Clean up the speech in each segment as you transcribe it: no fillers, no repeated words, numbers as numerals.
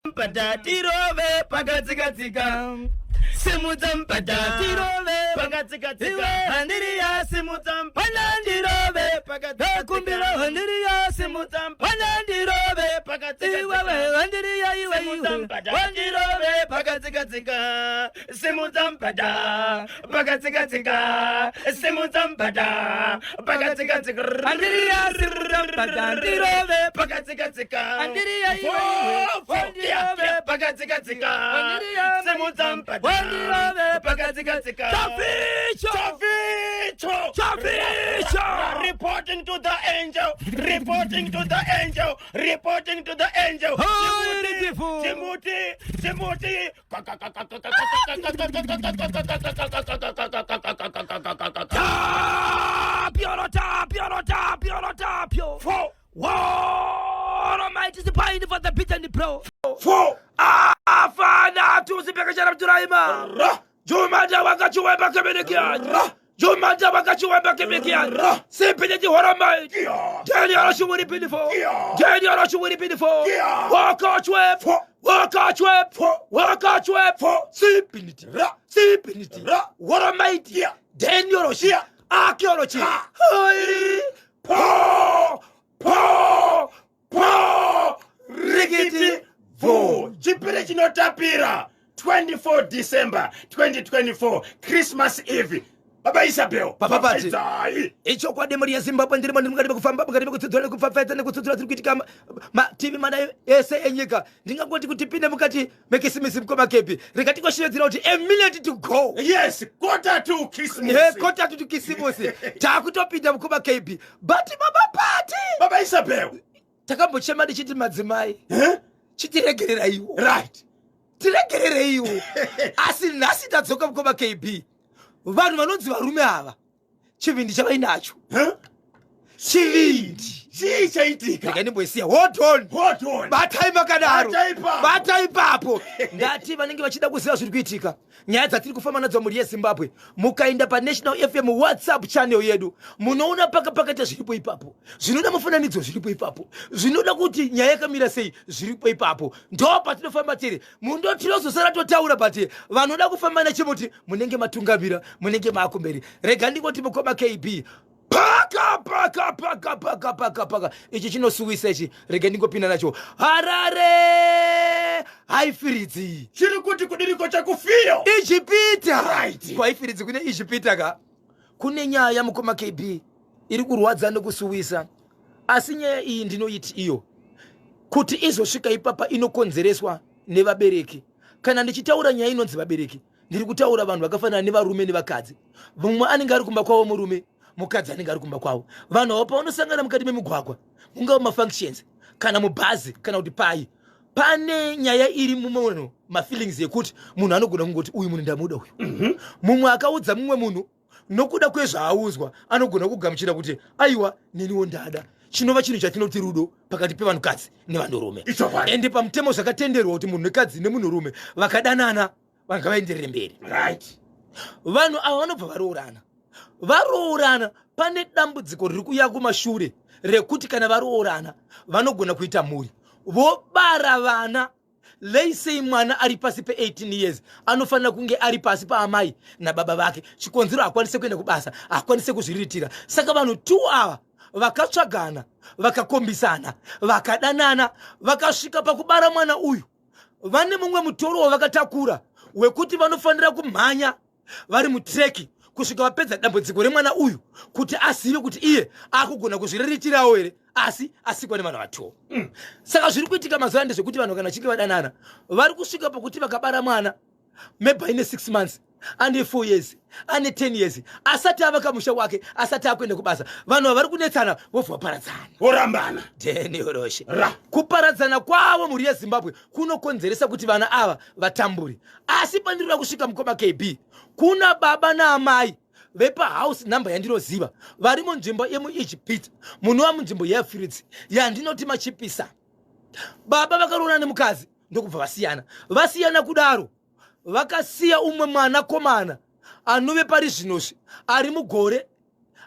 Mpata tirove pakatsika-tsika. Simudza mpata tirove pakatsika-tsika. Handiriya simudza mpata ndirove pakatsika-tsika. Kumbira handiriya simudza mpata ndirove pakatsika-tsika. Iwewe handiriya iwe iwe. Wandirove pakatsika-tsika. Simudza mpata pakatsika-tsika. Simudza mpata pakatsika-tsika. Handiriya simudza mpata ndirove pakatsika-tsika. Handiriya iwe iwe. Wandirove pakatsika-tsika. Handiriya Simudza mpata Wandirove pakatsika-tsika. Chaficho! Chaficho! Chaficho! Reporting to the angel! Reporting to the angel! Reporting to the angel! Hi, Ritifu. Chimuti! Chimuti! Tapio, tapio, tapio, tapio. Four! War Almighty is behind for the beat and the blow. Four! Afana tusipekechera mturaima. Ra! Jumada wakachiwemba kebenekia. Ra! Jumada wakachiwemba kebenekia. Ra! Sipinye jihoromai. Yeah! Deni arashuwiri pinifo. Yeah. Deni arashuwiri pinifo. Yeah. Wakachwe. Four. Wakachwe. Four. Wakachwe. Four. Sipiniti. Ra! Sipiniti. Ra. Waramaiti. Yeah. Deni oroshi. Yeah. Akiorochi. Ha. Hai. Po! Po! Po! Rikiti! Vo! Chipiri chinotapira! 24 December 2024 Christmas Eve. Baba Isabel. Baba Pati. Idzai. Ichokwadi mhuri yeZimbabwe, ndirimo ndiri mukati mekufamba, mukati mekutsudzura nekupfapfaidza nekutsudzura dziri kuitika mativi mana ese enyika. Ndingangoti kuti tipinde mukati mekisimisi, mukoma Kepi, rega tingoshevedzera kuti a minute to go. Yes, quarter to Christmas. Quarter to kisimusi taakutopinda, mukoma KB. But baba Pati, Baba Isabel. Takambochema tichiti madzimai Huh? chitiregereraiwo, tiregerereiwo, asi nhasi tadzoka, mukoma KB. Vanhu vanonzi varume ava, chivindi chavainacho, Huh? chivindi. Chii chaitika? Rega ndimboisiya. Hold on. Hold on. Batai makadaro. Batai ipapo. Batai ipapo. Ndati vanenge vachida kuziva zviri kuitika, nyaya dzatiri kufamba nadzo, mhuri yeZimbabwe, mukaenda paNational FM WhatsApp channel yedu, munoona paka pakaita zviripo ipapo, zvinoda mufananidzo zviripo ipapo, zvinoda kuti nyaya yakamira sei zviripo ipapo. Ndo patinofamba tiri mundo, tinozosara totaura, but vanoda kufamba nechimuti munenge matungamira, munenge maakumberi. Rega ndingoti, mukoma KB, paka paka paka paka paka paka, ichi chinosuwisa ichi. Rega ndingopinda nacho. Harare Haifiridzi. Chiri kuti kudiriko chekufiyo. Ijipita. Right. Kwaifiridzi kune Ijipita ka kune nyaya, mukoma KB, iri kurwadza nekusuwisa. Asi nyaya iyi ndinoiti iyo kuti izosvika ipapa inokonzereswa nevabereki. Kana ndichitaura nyaya inonzi vabereki, ndiri kutaura vanhu vakafanana nevarume nevakadzi. Mumwe anenge ari kumba kwavo murume, mukadzi anenge ari kumba kwavo. Vanhu avo pavanosangana mukati memugwagwa, mungava mafunctions kana mubhazi kana kuti pai, pane nyaya iri mumunhu, mafeelings yekuti munhu anogona kungoti uyu munhu ndamuda uyu. Mumwe akaudza mumwe munhu, nokuda kwezvaaudzwa anogona kugamuchira kuti aiwa, neniwo ndada, chinova chinhu chatinoti rudo pakati pevanhukadzi nevanhurume. Ichokwadi. Ende pamutemo zvakatenderwa kuti munhu nekadzi nemunhurume vakadanana vangavaenderere mberi. Vanhu ava vanobva varoorana. Varoorana, pane dambudziko riri kuuya kumashure rekuti kana varoorana vanogona kuita mhuri, vobara vana. Leisei mwana ari pasi pe18 years anofanira kunge ari pasi paamai nababa vake. Chikonzero, hakwanise kuenda kubasa, hakwanise kuzviriritira. Saka vanhu two ava vakatsvagana, vakakombisana, vakadanana, vakasvika pakubara mwana uyu, vane mumwe mutoro wavakatakura wekuti vanofanira kumhanya vari mutreki kusvika vapedza dambudziko remwana uyu, kuti azive kuti iye akugona kuzviriritirawo here, asi asikwa nevanhu vatuwo. Saka zviri kuitika mazuva ndezvekuti vanhu kana vachinge vadanana, vari kusvika pakuti vakabara mwana, maybe aine 6 months, ane 4 years, ane 10 years, asati avaka musha wake, asati akuenda kubasa, vanhu ava vari kunetsana, vobva vaparadzana. Vorambana. Denioroshe. Ra. Kuparadzana kwavo, mhuri yeZimbabwe, kunokonzeresa kuti vana ava vatamburi. Asi pandinoda kusvika, mukoma KB, kuna baba naamai vepahouse number yandinoziva vari munzvimbo yemuIjipita, munova munzvimbo yeafiridzi yandinoti Machipisa. Baba vakaroora nemukadzi, ndokubva vasiyana. Vasiyana kudaro, vakasiya umwe mwanakomana anove pari zvinozvi ari mugore,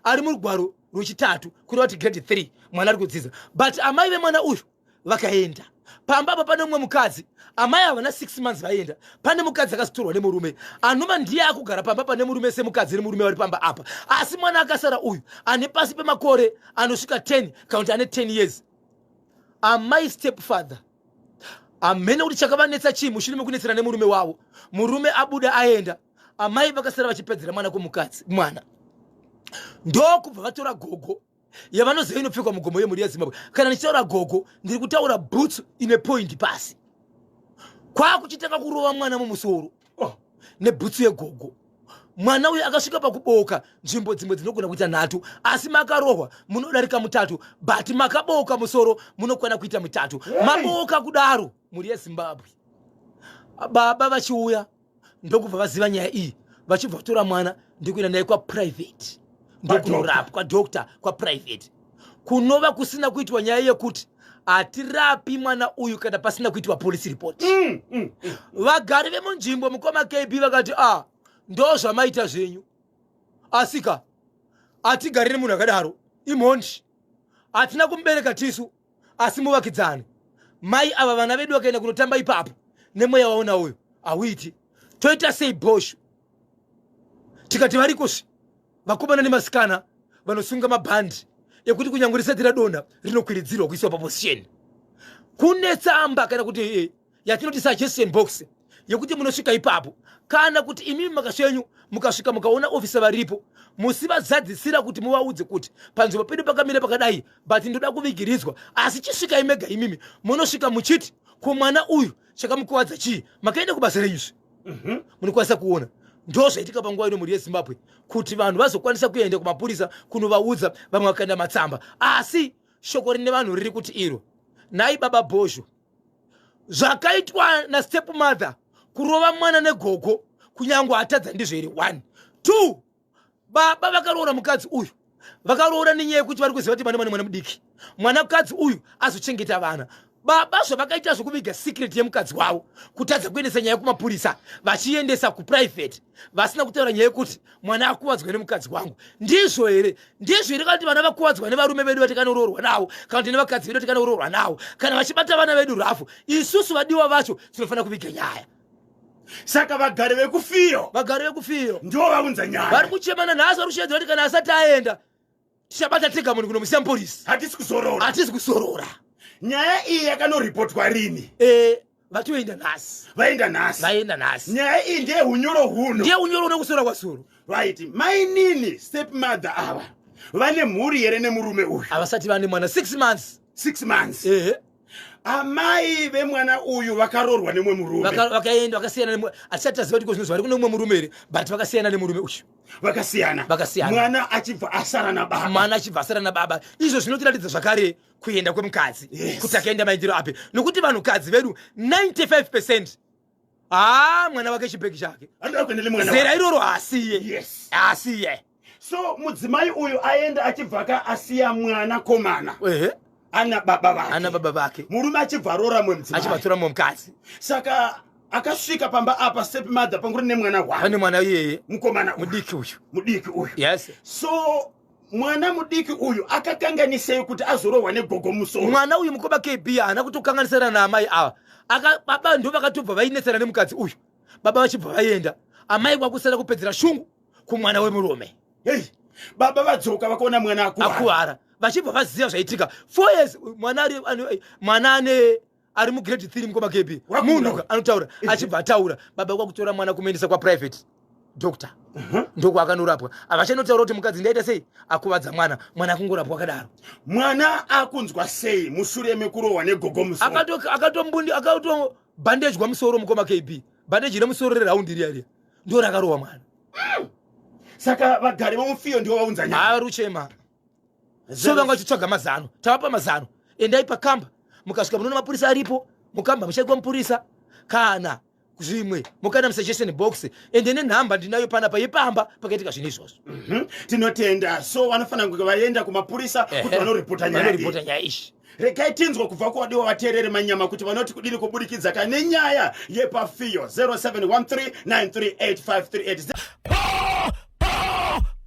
ari murugwaro rwechitatu, kureva kuti grade 3. Mwana ari kudzidza, but amai vemwana uyu vakaenda. Pamba apa pane mumwe mukadzi, amai havana 6 months vaenda, pane mukadzi akazotorwa nemurume anova ndiye akugara pamba pane murume semukadzi nemurume vari pamba apa. Asi mwana akasara uyu ane pasi pemakore anosvika 10 kana kuti ane 10 years. Amai step father hamene kuti chakavanetsa chii mushure mekunetsera nemurume wavo. Murume abuda aenda, amai vakasara vachipedzera mwana kumukadzi, mwana ndokubva vatora gogo yavanoziva inopfekwa mugomo yemhuri yeZimbabwe. Kana ndichitaura gogo, ndiri kutaura bhutsu ine point pasi, kwakuchitanga kurova mwana mumusoro, oh, nebhutsu yegogo. Mwana uyu akasvika pakuboka nzvimbo dzimwe dzinogona kuita nhatu, asi makarohwa munodarika mutatu, but makaboka musoro munokwana kuita mutatu. Maboka kudaro, mhuri yeZimbabwe, baba vachiuya ndokubva vaziva nyaya iyi, vachibva vatora mwana ndikuenda naye kwaprivate, ndokunorapwa doctor kwaprivate, kunova kusina kuitwa nyaya yekuti hatirapi mwana uyu kana pasina kuitwa police report. Vagari vemunzvimbo, mukoma KB, vakati, a ah, ndo zvamaita zvenyu, asika hatigari nemunhu akadaro, imhondi, hatina kumubereka tisu, asi muvakidzani mai ava vana vedu vakaenda kunotamba ipapo nemweya waona uyu hauiti, toita sei bhosho? Tikati variko zvi vakomana nemasikana vanosunga mabhandi ekuti kunyange risati radonha rinokwiridzirwa kuiswa paposition. Kune tsamba kana kuti yatinoti suggestion box yekuti munosvika ipapo, kana kuti imimi makasvenyu mukasvika mukaona ofisa varipo, musivazadzisira kuti muvaudze kuti panzvimbo pedu pakamira pakadai, but ndoda kuvigiridzwa, asi chisvikai mega. Imimi munosvika muchiti, kumwana uyu chakamukuvadza chii? Makaenda kubasa renyuzve, munokwanisa kuona. Ndo zvaitika panguva ino, mhuri yeZimbabwe, kuti vanhu vazokwanisa kuenda kumapurisa kunovaudza, vamwe vakaenda matsamba. Asi shoko rine vanhu riri kuti iro, nhai baba Bhozho, zvakaitwa nastep mother kurova mwana negogo kunyange atadza, ndizvo here? One, two, baba vakaroora mukadzi uyu, vakaroora nenyaya yekuti vari kuziva kuti vane mwana mudiki, mwanakadzi uyu azochengeta vana. Baba zvavakaita zvokuviga secret yemukadzi wavo, kutadza kuendesa nyaya kumapurisa, vachiendesa kuprivate vasina kutaura nyaya yekuti mwana akuvadzwa nemukadzi wangu, ndizvo here? Ndizvo here kana kuti vana vakuvadzwa nevarume vedu vatikanoroorwa navo, kana kuti nevakadzi vedu vatikanoroorwa navo, kana vachibata vana vedu rafu, isusu vadiwa vacho tinofanira kuviga nyaya? Saka vagari vekuFiyo, vagari vekuFiyo ndivo vaunza nyaya. Vari kuchemana nhasi, vari kushedzera kuti kana asati aenda tichabata tega munhu kunomusiya muporisi. Hatisi kuzorora. Hatisi kuzorora. Nyaya iyi yakanoripotwa rini? Vatoenda nhasi. Vaenda nhasi. Vaenda nhasi. Nyaya iyi ndeyeunyoro huno. Ndiye unyoro unekusora kwasoro. Right, mainini step mother ava vane mhuri here nemurume uyu? Havasati vane mwana, 6 months. 6 months. Ehe. Amai vemwana uyu vakaroorwa nemumwe murume? Vakaenda vakasiyana. Hatisati taziva kuti kozvinozvo vari kune mumwe murume here, but vakasiyana nemurume uyu. Vakasiyana. Vakasiyana. Mwana achibva asara nababa. Mwana achibva asara nababa. Izvo zvinotiratidza zvakare kuenda kwemukadzi, kuti akaenda maendero api, nokuti vanhukadzi vedu 95%, haa, mwana wake chibhegi chake. Anoda kuenda nemwana. Zera iroro haasiye. Haasiye. So mudzimai uyu aenda achibva ka asiya mwana komana ana baba vake. Ana baba vake. Murume achibva aroora mumwe mudzimai. Achibva atora mumwe mukadzi. Saka akasvika pamba apa step mother panguri nemwana wake. Pane mwana iyeye. Mukomana uyu. Mudiki uyu. Mudiki uyu. Yes. So mwana mudiki uyu akakanganisei kuti azorohwa negogo musoro? Mwana uyu, mukoma KB, haana kutokanganisana naamai ava. Baba ndo vakatobva vainetsana nemukadzi uyu, baba vachibva vaenda, amai kwakusara kupedzera shungu kumwana wemurume. Hey, baba vadzoka vakaona mwana akuvara. Akuvara, vachibva vaziva zvaitika. 4 years mwana ari mwana ane ari mugrade 3, mukoma KB. Wakura. Munhu anotaura, achibva ataura, baba kwakutora mwana kumuendesa kwaprivate doctor, ndokwakanorapwa. Havachanotaura kuti mukadzi ndaita sei akuvadza mwana, mwana akungorapwa akadaro. Mwana akunzwa sei mushure mekurohwa negogo musoro? Akatombundi, akatobhandejwa musoro, mukoma KB, bhandeji remusoro reraundi riya riya ndo rakarohwa mwana. Saka vagari vomuFiyo ndivo vaunza nyaya. Vari kuchema, so vanga vachitsvaga mazano. Tavapa mazano: endai pakamba, mukasvika munoona mapurisa aripo mukamba, muchaikwa mupurisa, kana zvimwe mukaenda musuggestion box. Ende nenhamba ndinayo panapa yepamba pakaitika zvinhu izvozvo. Tinotenda. So vanofanira kunge vaenda kumapurisa kuti vanoripota nyaya iyi. Vanoripota nyaya iyi. Regai tinzwa kubva kuvadiwa vateereri manyama kuti vanoti kudini kuburikidza kane nyaya yepaFiyo. 0713938538. Po po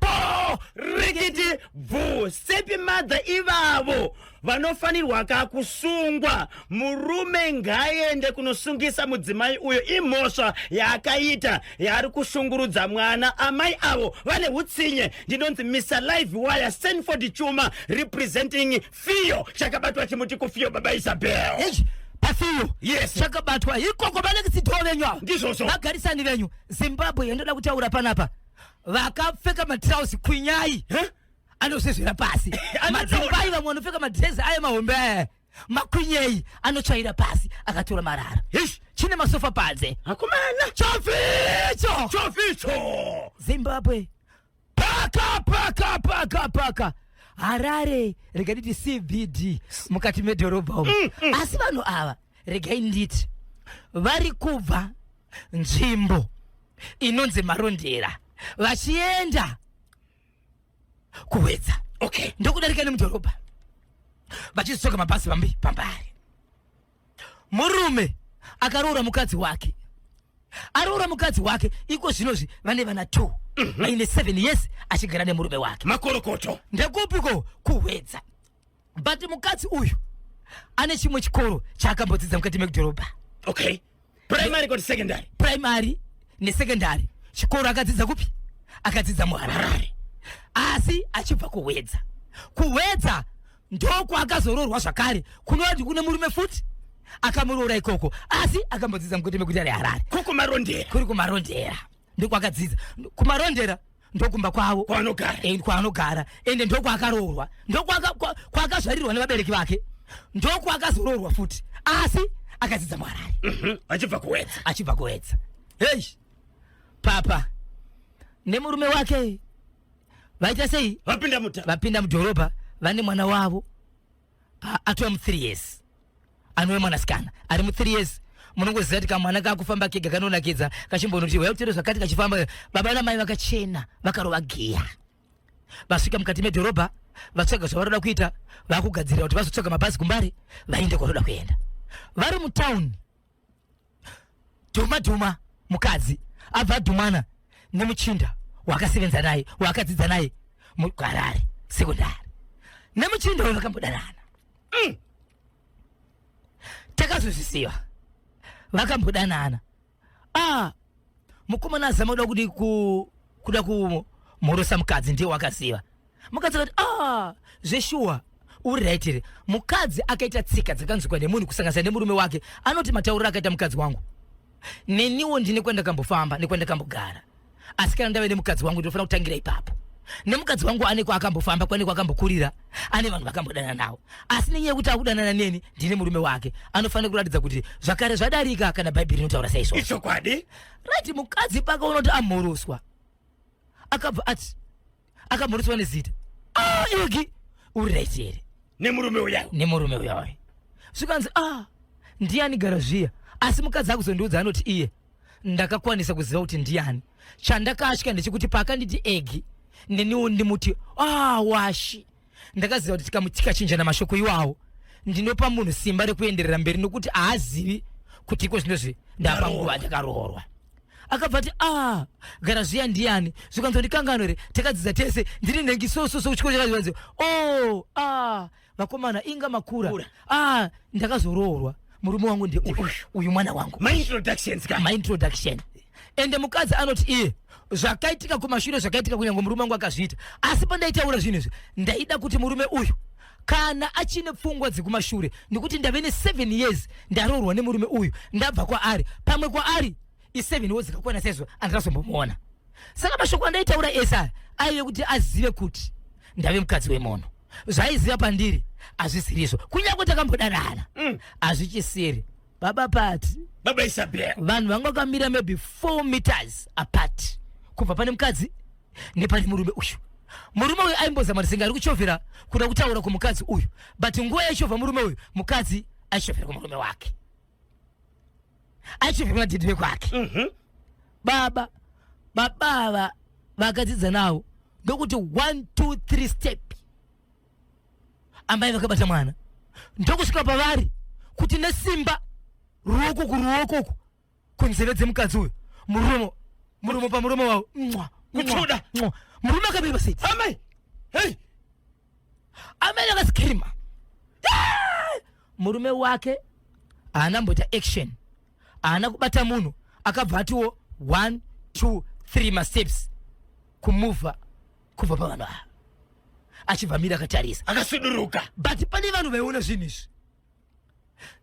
po, rikiti bvu. Step mother ivavo. Vanofanirwa ka kusungwa. Murume ngaaende kunosungisa mudzimai uyo, imhosva yaakaita yaari kushungurudza mwana. Amai avo vane utsinye. Ndinonzi Mr Live Wire Stanford Chuma, representing Fiyo. Chakabatwa chimuti kuFiyo, baba Isabel. Eish, paFiyo. Yes. Chakabatwa ikoko, vanekisitoo venyu ava. Ndizvozvo. Vagarisani venyu. Zimbabwe yandoda kutaura panapa, vakapfeka matrausi kwinyai. Huh? Anosezvera pasi. Anotaura. Madzimai vamwe vanopfeka madhirezi aya mahombe aya makwinyei, anotsvaira pasi akatora marara. Ish. Chine masofa panze. Akomana. Choficho. Choficho. Zimbabwe, paka paka paka paka Harare, rega nditi CBD, mukati medhorobha umu. Asi vanhu ava, regai nditi vari kubva nzvimbo inonzi Marondera vachienda kuWedza. Ndokudarika nemudhorobha vachizotsoka mabhazi pambi paMbare. Murume akaroora mukadzi wake, aroora mukadzi wake iko zvinozvi vane vana 2, vaine 7 years achigara nemurume wake. Makorokoto. Ndekupiko? KuWedza. But mukadzi uyu ane chimwe chikoro chaakambodzidza mukati mekudhorobha. Okay, primary koti secondary? Primary nesecondary. Chikoro akadzidza kupi? Akadzidza muHarare, asi achibva kuWedza. KuWedza ndokwaakazoroorwa zvakare, kunoti kune murume futi akamuroora ikoko, asi akambodzidza mukati meguta reHarare. KukuMarondera. Kuri kuMarondera ndokwakadzidza. KuMarondera ndokumba kwavo. Kwaanogara. Kwaanogara, ende ndokwakaroorwa, ndokwakazvarirwa nevabereki vake, ndokwakazoroorwa futi, asi akadzidza muHarare. Achibva kuWedza. Achibva kuWedza. Hei, papa nemurume wake vaita sei? Vapinda muta Vapinda mudhorobha, vane mwana wavo atova mu3 years, anove mwanasikana ari mu3 years. Munongoziva kuti kamwana kakufamba kega kanonakidza, kachimbonoti uya zvakati kachifamba. Baba namai vakachena, vakarova giya, vasvika mukati medhorobha, vatsvaga zvavaroda kuita, vakugadzirira kuti vazotsvaga mabhazi kuMbare vaende kwaroda kuenda. Vari mutauni, dhuma dhuma, mukadzi abva adhumana nemuchinda waakasevenza naye, waakadzidza naye muHarare Secondary. Nemuchinda uyu vakambodanana. Takazozviziva vakambodanana. Ah, mukomana azama kuda kuti kuda kumhorosa mukadzi, ndiye wakaziva. Mukadzi akati, "Ah, zveshuwa, uri right here?" Mukadzi akaita tsika dzakanzwikwa nemunhu, kusanganisa nemurume wake. Anoti, "Matauriro akaita mukadzi wangu, neniwo ndine kwandakambofamba nekwandakambogara, asi kana ndave nemukadzi wangu ndinofanira kutangira ipapo. Nemukadzi wangu ane kwaakambofamba, kwane kwakambokurira, ane vanhu vakambodanana nawo, asi nenyaya yekuti akudanana neni, ndine murume wake, anofanira kuratidza kuti zvakare zvadarika, kana Bhaibheri rinotaura saizvozvo." Ichokwadi. Right, mukadzi pakaona kuti amhoroswa, akabva ati, akamhoroswa nezita, "Ah, Igi, uri right here?" Nemurume uyayo. Nemurume uyayo. Zvikanzi, "Ah, ndiani gara zviya?" Asi mukadzi akuzondiudza, anoti iye, "Ndakakwanisa kuziva kuti ndiani. Chandakatya ndechekuti paakanditi Egi, neniwo ndimuti, ah, washi, ndakaziva kuti tikachinjana mashoko iwawo, ndinopa munhu simba rekuenderera mberi, nokuti haazivi kuti iko zvinozvi ndapa nguva ndakaroorwa." Akabva ati, "Ah, gara zviya ndiani?" Zvikanzi, "Ndikangano here? Takadzidza tese, ndiri nhengi so so so kuchikoro chakazivanzi." "Oh, ah, vakomana, inga makura." Kura. "Ah, ndakazoroorwa, murume wangu ndi uyu, uyu mwana wangu." Maintroductions ka. Maintroduction. Ende mukadzi anoti iye, "Zvakaitika kumashure zvakaitika, kunyange murume wangu akazviita, asi pandaitaura zvinhu izvi ndaida kuti murume uyu kana achine pfungwa dzekumashure, nekuti ndave ne7 years ndaroorwa nemurume uyu, ndabva kwaari, pamwe kwaari i7 wo dzikakwana saizvo andinazombomuona. Saka mashoko andaitaura ese aya aive kuti azive kuti ndave mukadzi wemunhu. Zvaiziva pandiri hazvisirizvo, kunyange takambodanana, hazvichisiri." Baba Pati. Baba Isabel. Vanhu vanga vakamira maybe 4 meters apart kubva pane mukadzi nepane murume uyu. Murume uyu aimbozama kuti senge ari kuchovhera kuda kutaura kumukadzi uyu, but nguva yaichovha murume uyu, mukadzi aichovhera kumurume wake, aichovhera kuna dhidhi vekwake. Baba, baba ava vakadzidza navo, ndokuti 1 2 3 step, amai vakabata mwana, ndokusvika pavari kuti nesimba, ruoko kuruoko uku, kunzeve dzemukadzi uyu, muromo muromo pamuromo wavo. Mwa, mwa, Kutsvuda. mwa. Murume akamira paseti. Amai, hei. Amai akascreama. Murume wake haana mboita action, haana kubata munhu, akabva atiwo 1 2 3 masteps kumuvha kubva pavanhu ava, achibva mira akatarisa. Akasuduruka. But pane vanhu vaiona zvinhu izvi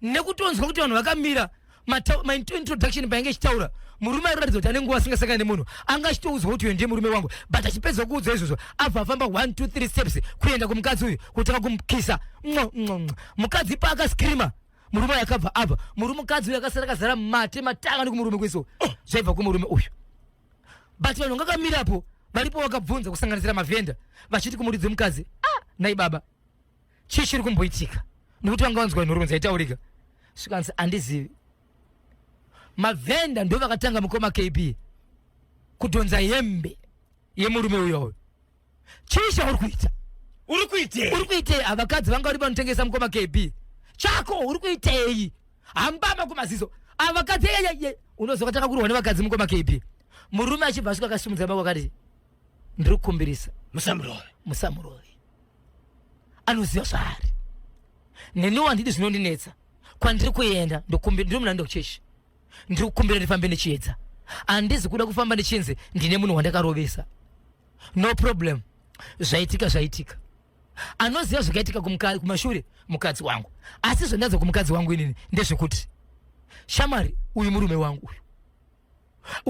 nekutonzwa kuti vanhu vakamira. Maintroduction painge ichitaura, murume airatidza kuti ane nguva asingasangani nemunhu, anga achitoudzwa kuti uyu ndiye murume wangu, but achipedza kuudzwa izvozvo, abva afamba 1 2 3 steps kuenda kumukadzi uyu, kutanga kumukisa. Mwa, mwa, mwa. Mukadzi paakaskrima, murume uyu akabva abva. Murume, mukadzi uyu akasara akazara mate matanga nekumurume kweso zvaibva kumurume uyu. But vanhu vangakamirapo varipo vakabvunza, kusanganisira mavhenda, vachiti kumuridzi wemukadzi, "Ah, nai baba, chii chiri kumboitika?" Nekuti vanga vanzwa nhoroondo dzaitaurika. Svikanzi, "Handizivi." Mavhenda ndo vakatanga, mukoma KB, kudhonza hembe yemurume uyoyo. "Chii chauri kuita?" "Uri kuitei?" "Uri kuitei?" Avakadzi vanga vari vanotengesa, mukoma KB. "Chako, uri kuitei?" Hambama kumaziso avakadzi yeyeye. Unozwa katanga kurwa nevakadzi, mukoma KB. Murume achibva asvika, akasimudza maoko, akati, "Ndiri kukumbirisa, musamurove." Musamurove, anoziva zvaari. Neniwo handidi zvinondinetsa. Kwandiri kuenda, ndiri muna ndochechi, ndiri kukumbira ndifambe nechiedza. Handizi kuda kufamba ndichinzi ndine munhu wandakarovesa. No problem, zvaitika zvaitika. Anoziva zvakaitika kumashure mukadzi wangu. Asi zvandanzwa kumukadzi wangu inini ndezvekuti, shamwari, uyu murume wangu uyu,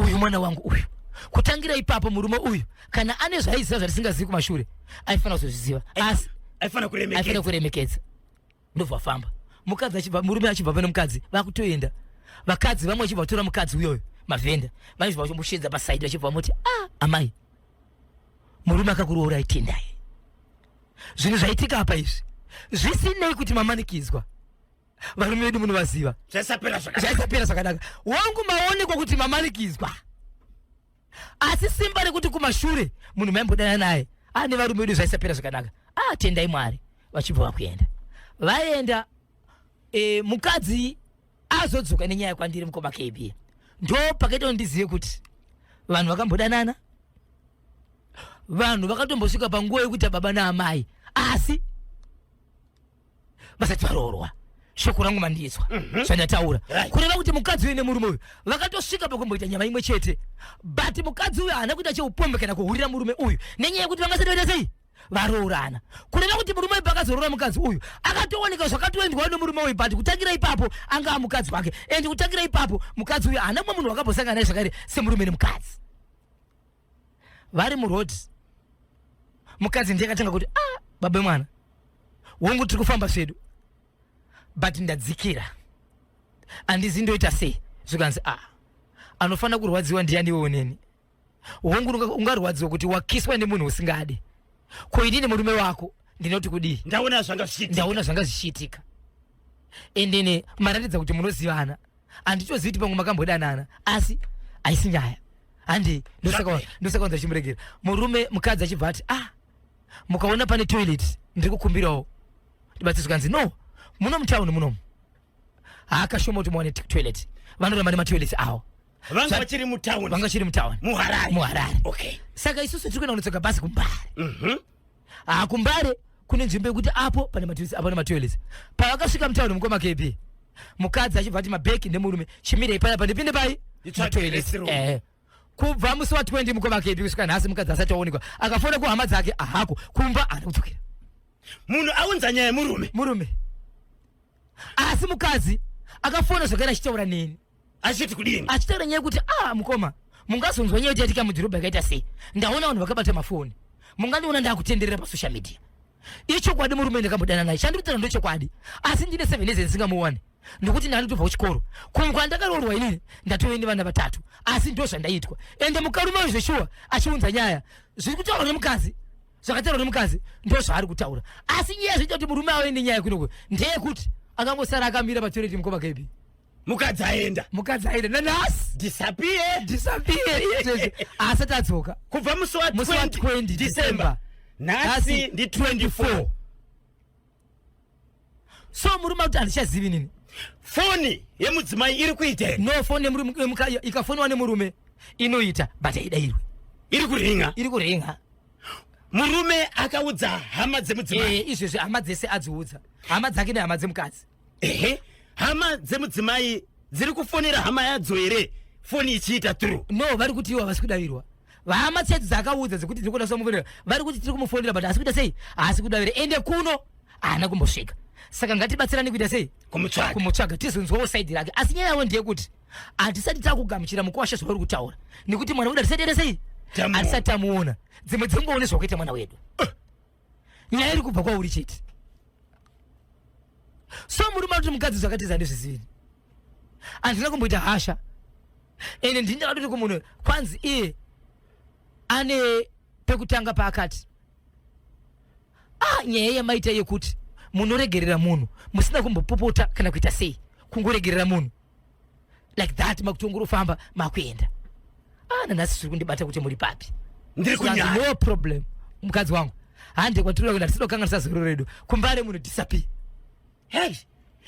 uyu mwana wangu uyu. Kutangira ipapo, murume uyu kana ane zvaiziva zvatisingazivi kumashure, aifanira kuzozviziva, asi aifanira aifanira kuremekedza. Kuremekedza. Ndobva famba mukadzi achibva, murume achibva pane mukadzi, vakutoenda. Vakadzi vamwe vachibva vatora mukadzi uyoyo, mavhenda vachibva vachimushedza pasaidi, vachibva vamuti, "Ah, amai, murume akakuroora tendai. Zvinhu zvaitika apa izvi, zvisinei kuti mamanikidzwa, varume vedu munovaziva." Zvaisapera zvakanaka. Zvaisapera zvakanaka. Wangu maonekwa kuti mamanikidzwa, asi simba rekuti kumashure munhu maimbodana naye ane varume vedu, zvaisapera zvakanaka. Ah, tendai Mwari. Vachibva vakuenda, vaenda. Mukadzi azodzoka nenyaya kwandiri, mukoma KB. Ndo pakaita kuti ndizive kuti vanhu vakambodanana, vanhu vakatombosvika panguva yekuita baba naamai, asi vasati varoorwa. Shoko rangu mandinzwa zvandataura? Kureva kuti mukadzi uyu nemurume uyu vakatosvika pakumboita nyama imwe chete, but mukadzi uyu haana kuita cheupombe kana kuhurira murume uyu, nenyaya yekuti vangasati vaita sei, varoorana. Kureva kuti murume uyu pakazoroora mukadzi uyu, akatooneka zvakatoendwawo nemurume uyu, but kutangira ipapo anga mukadzi wake, and kutangira ipapo mukadzi uyu haana mumwe munhu wakambosangana naye zvakare semurume nemukadzi. Vari muroad, mukadzi ndiye akatanga kuti, "Ah, baba mwana wangu, tiri kufamba zvedu, but ndadzikira, handizi ndoita sei." Zvikanzi, "Ah, anofanira kurwadziwa ndianiwo neni? Wangu ungarwadziwa kuti wakiswa nemunhu usingadi. Ko inini murume wako ndinoti kudii?" Ndaona zvanga zvichiitika. Ndaona zvanga zvichiitika, endene maratidza kuti munozivana. Handitozivi kuti pamwe makambodanana, asi haisi nyaya, handi Zvapera. Ndosaka wanza chimuregera murume. Mukadzi achibva ati, "Ah, mukaona pane toilet, ndiri kukumbirawo ndibatsire." Zvikanzi, "No, muno mutauni munomu haakashoma kuti muwane toilet. Vanoramba nematoilets avo." Vanga vachiri mutauni? Vanga chiri mutauni. MuHarare? MuHarare. Saka isusu tiri kuenda kunotsoka bhasi kuMbare. Ha, kuMbare kune nzvimbo yekuti apo pane matoilets, apo pane matoilets. Pavakasvika mutauni, mukoma KB, mukadzi achibva ati, "Mabheki nemurume, chimirei panapa ndipinde pai?" Nditsvage Matoilets. restroom. Kubva musi wa20, mukoma KB, kusvika nhasi mukadzi asati aonekwa. Akafona kuhama dzake, ahako. Kumba haana kudzokera. Munhu aunza nyaya yemurume? Murume. Asi mukadzi akafona zvakare achitaura neni. Achiti kudini? Achitaura nyaya yekuti, "Ah, mukoma, mungazonzwa nyaya yaitika mudhorobha yakaita sei. Ndaona vanhu vakabata mafoni, mungandiona ndakutenderera pasocial media. Ichokwadi, murume ndakambodana naye, chandiri kutaura ndochokwadi, asi ndine 7 years ndisingamuwani ndokuti ndanditobva kuchikoro kwandakaroorwa inini, ndatove nevana vatatu, asi ndo zvandaitwa." Ende mukarume uyu zveshuwa achiunza nyaya, zviri kutaurwa nemukadzi, zvakataurwa nemukadzi ndo zvaari kutaura. Asi nyaya zvoita kuti murume ave nenyaya kunoko ndeyekuti akangosara akamira patoilet, mukoma KB. Mukadzi aenda? Mukadzi aenda nanhasi. Disappear. Disappear izvezvi, asati adzoka. Kubva musi wa Musi wa 20 20 December. December. Nhasi ndi 24. So murume akuti, "Handichazivi nini." Foni yemudzimai iri kuita here? No, foni ikafoniwa nemurume inoita, but haidayirwe. Iri kuringa? Iri kuringa. Murume akaudza hama dzemudzimai? Izvezvi hama dzese adziudza, hama dzake nehama dzemukadzi. Ehe, hama dzemudzimai dziri kufonera hama yadzo here foni ichiita through? No, vari kuti iwo havasi kudavirwa. Vahama tsedu dzakaudza dzekuti dziri kuda kumufonera, vari kuti tiri kumufonera but haasi kuita sei, haasi kudavira, ende kuno haana kumbosvika. Saka ngatibatsirane kuita sei, kumutsvaga, kumutsvaga tizonzwawo saidi rake. Asi nyaya yavo ndeyekuti hatisati takugamuchira mukwasha zvauri kutaura, nekuti mwana wedu hatisati taita sei, Tamuona. hatisati tamuona. Dzimwe dzenguva une zvawakaita mwana wedu, nyaya iri kubva kwauri chete. So murume anoti mukadzi zvakatiza handizvizivi, handina kumboita hasha, ende ndini ndakatoti kumunhu kwanzi iye ane pekutanga paakati ah, nyaya yamaita yekuti munoregerera munhu musina kumbopopota kana kuita sei, kungoregerera munhu like that, makutongorofamba makuenda. Ah, nanhasi zviri kundibata kuti muri papi. Ndiri Zvikanzi, kunyara. No problem, mukadzi wangu, hande kwatiri kuenda, tisida kukanganisa zoro redu kumbare, munhu disappear. Hey,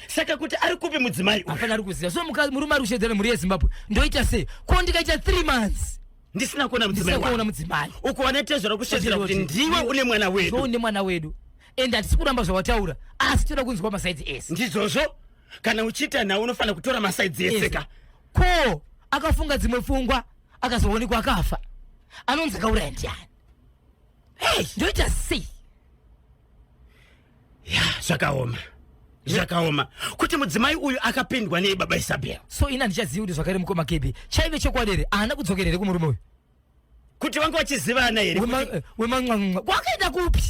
saka kuti ari kupi mudzimai uyu? Hapana ari kuziva. So murume ari kushedzera mhuri yeZimbabwe, ndoita sei ko ndikaita 3 months ndisina kuona mudzimai ndisina kuona wangu? Mudzimai. Uko vanatezvara kushedzera kuti ndiwe une mwana wedu. Une mwana wedu, ende hatisi kuramba zvawataura, asi toda kunzwa masaidzi ese. Ndizvozvo, kana uchiita nhau unofanira kutora masaidzi ese ka. Ko akafunga dzimwe pfungwa akazoonekwa akafa, anonzi akauraya ndiani? Hey, ndoita sei? Ya, zvakaoma, zvakaoma kuti mudzimai uyu akapindwa nei, baba Isabel. So ini handichazivi kuti zvakare, mukoma Kebi, chaive chokwadi here, haana kudzokera here kumurume uyu? Kuti vanga vachizivana here? Weman'wan'wa kwakaenda kupi?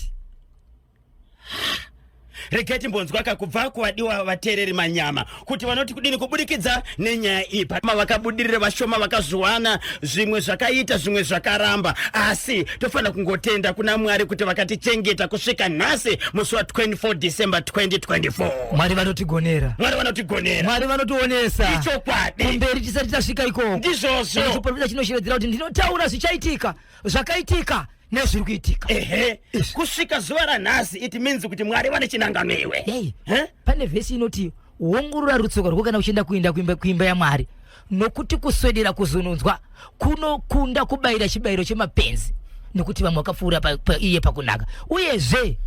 Regai timbonzwa ka kubva kuvadiwa vateereri manyama kuti vanoti kudini kubudikidza nenyaya iyi. Pama vakabudirira vashoma, vakazviwana zvimwe zvakaita, zvimwe zvakaramba, asi tofanira kungotenda kuna Mwari kuti vakatichengeta kusvika nhasi musi wa24 December 2024. Mwari vanotigonera. Mwari vanotigonera. Mwari vanotionesa. Ichokwadi. Kumberi tisati tasvika ikoko. Ndizvozvo. Chiprofita chinoshevedzera kuti ndinotaura zvichaitika, zvakaitika nezviri kuitika. Ehe, kusvika zuva ranhasi, it means kuti Mwari vane chinanga newe. Yei. Eh? Pane vhesi inoti wongorora rutsoka rwako kana uchienda kuenda kuimba yaMwari, nokuti kuswedera kuzononzwa kunokunda kubayira chibayiro chemapenzi, nekuti vamwe vakapfuura iye pakunaka. Uyezve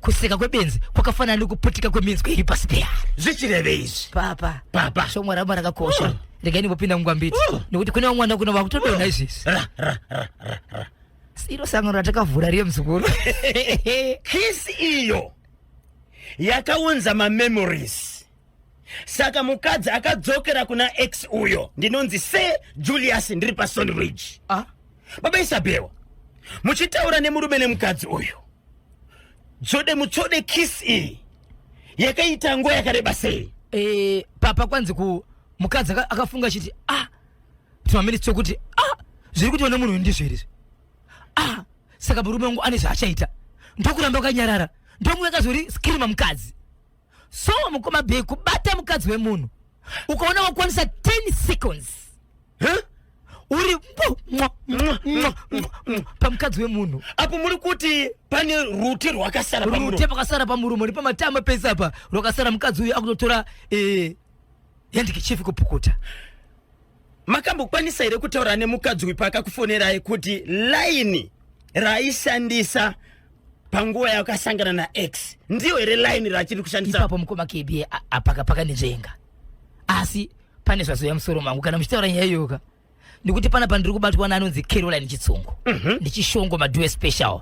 kuseka kwebenzi kwakafanana nekuputika kweminzwa iri pasi pehari. Zvichireve izvi? Papa. Papa. Shomwa ramba rakakosha. Regai ndimbopinda mungwambiti, nekuti kune vamwe vana kuna vakutodonha izvizvi. Ra ra ra ra ra. Iro sangano ratakavhura riye, muzukuru. Kiss iyo yakaunza mamemories, saka mukadzi akadzokera kuna ex uyo. Ndinonzi Se Julius, ndiri paSon Ridge. Ah? Baba Isabel, muchitaura nemurume nemukadzi uyu, dzode mutsode, kiss iyi yakaita nguva yakareba sei? Papa, kwanzi ku mukadzi akafunga achiti ah, timaminitsi tokuti ah, zviri kuti vana munhu uyu ndizvo here izvi? Ah, saka murume wangu ane zvaachaita, ndokuramba akanyarara, ndomuve akazori skirima mukadzi. So mukoma Bei, kubata mukadzi wemunhu ukaona wakwanisa 10 seconds Huh? uri mbo mwa, mwa, mwa, mwa, mwa, pamukadzi wemunhu. Apo muri kuti pane rute rwakasara rute pamuromo. Pakasara pamuromo nepamatama pese apa rwakasara. Mukadzi uyu akutotora handkerchief kupukuta. Makambokwanisa here kutaura nemukadzi uyu paakakufonerai kuti laini raaishandisa panguva yakasangana naex ndiyo here laini raachiri kushandisa? Ipapo, mukoma KB, apaka pakandidzvenga, asi pane zvazoya musoro mangu kana muchitaura nyaya iyoka, ndikuti pana ndiri kubatwa naanonzi Caroline Chitsungu ndichishongo madue special,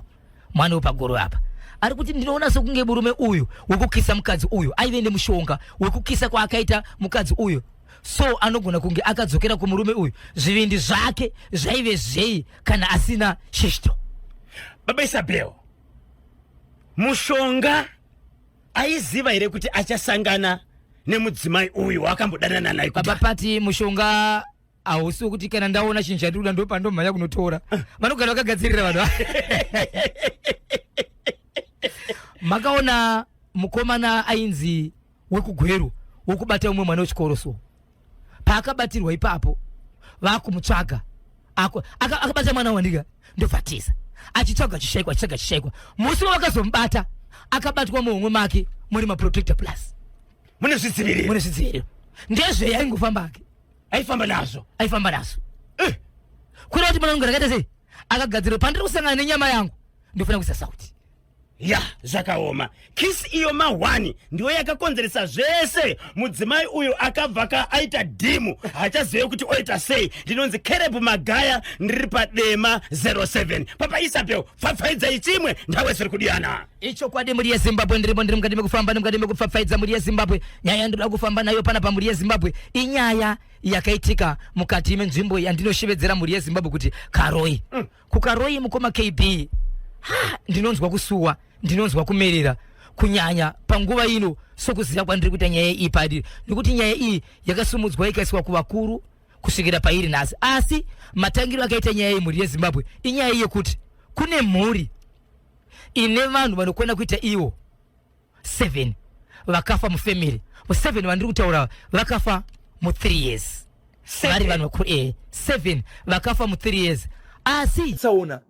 mwana wepagoro apa. Ari kuti ndinoona sekunge murume uyu wekukisa mukadzi uyu aive nemushonga wekukisa kwaakaita mukadzi uyu, so anogona kunge akadzokera kumurume uyu. Zvivindi zvake zvaive zvei kana asina shishto? Baba Isabel, mushonga aiziva here kuti achasangana nemudzimai uyu waakambodanana naye? Baba Pati, mushonga hausi wekuti kana ndaona chinhu chandiri kuda ndopandomhanya kunotora. Vanogara vakagadzirira vanhu. Makaona mukomana ainzi wekuGweru wokubata umwe mwana wechikoro? So paakabatirwa ipapo, vakumutsvaga. Akabata mwana wandika, ndobvatiza, achitsvaga achishaikwa, achitsvaga achishaikwa. Musi wavakazomubata, akabatwa muhomwe make muri maprotector plus. Mune zvidziviriro. Mune zvidziviriro. Ndezve yaingofamba ake. Aifamba nazvo. Aifamba nazvo. Kureva kuti mwana wangu rakaita sei, akagadzirwa, pandiri kusangana nenyama yangu ndofanira kuisa sauti. Ya, zvakaoma. Kisi iyo mahwani ndiyo yakakonzeresa zvese. Mudzimai uyu akabva ka aita dhimu, haachazive kuti oita sei. Ndinonzi Kerebu Magaya, ndiri paDema 07. Papa Isabel, pfapfaidzai chimwe ndawe zviri kudiyana. Ichokwadi mhuri yeZimbabwe, ndiripo, ndiri mukati mekufamba, ndiri mukati mekupfapfaidza mhuri yeZimbabwe. Nyaya yandinoda kufamba nayo panapa mhuri yeZimbabwe inyaya yakaitika mukati menzvimbo yandinoshevedzera mhuri yeZimbabwe kuti Karoi. KuKaroi mukoma KB, ha, ndinonzwa kusuwa, ndinonzwa kumerera kunyanya panguva ino sokuziva kwandiri kuita nyaya iyi padiri, nekuti nyaya iyi yakasumudzwa ikaiswa kuvakuru kusvikira pairi nhasi. Asi matangiro akaita nyaya iyi mhuri yeZimbabwe inyaya yekuti kune mhuri ine vanhu vanokwana kuita ivo 7 vakafa mufamily. Mu7 vandiri kutaura vakafa mu3 years, vari vanhu vakuru 7 vakafa mu3 years. Asi tsaona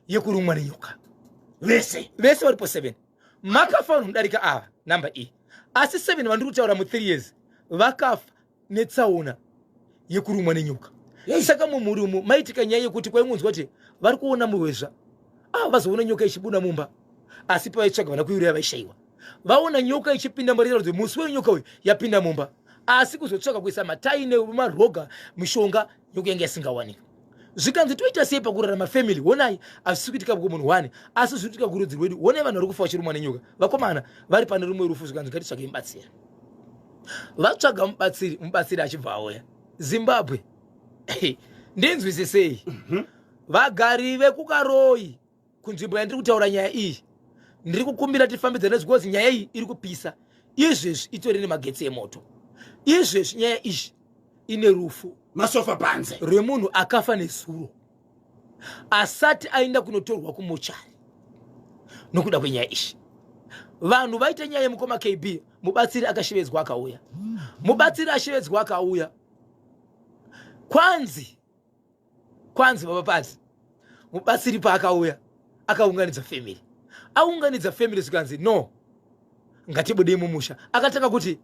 yekurumwa nenyoka vese vese varipo 7 makafa vanhu mudarika ava namba iyi, asi 7 vandiri kutaura mu3 years vakafa netsaona yekurumwa nenyoka. Saka mumhuri umu maitika nyaya yekuti kwaingonzwa kuti vari kuona murwezva, ah, vazoona nyoka ichibuda mumba, asi pavaitsvaga vana kuiuraya vaishaiwa. Vaona nyoka ichipinda mbarira kuti musi wenyoka uyu yapinda mumba, asi kuzotsvaga kuisa matai nemaroga mishonga, nyoka yanga isingawanika. Zvikanzi toita sei pakurarama family? Honai, hazvisi kuitika kumunhu one, asi zviri kuitika kurudzi rwedu. Honai vanhu vari kufa vachirumwa nenyoka, vakomana vari pane rumwe rufu. Zvikanzi ngatitsvage mubatsiri. Vatsvaga mubatsiri, mubatsiri achibva auya. Zimbabwe, ndinzwisisei. Vagari vekuKaroi, kunzvimbo yandiri kutaura nyaya iyi, ndiri kukumbira tifambidzane zvikozi nyaya iyi iri kupisa izvezvi, itori nemagetsi emoto izvezvi. Nyaya iyi ine rufu masofa panze rwemunhu akafa nezuro asati aenda kunotorwa kumochari nokuda kwenyaya iyi. Vanhu vaita nyaya yemukoma KB. Mubatsiri akashevedzwa akauya, mubatsiri ashevedzwa akauya, kwanzi baba pati mubatsiri paakauya akaunganidza family, aunganidza family, zvikanzi no, ngatibudei mumusha. Akatanga kuti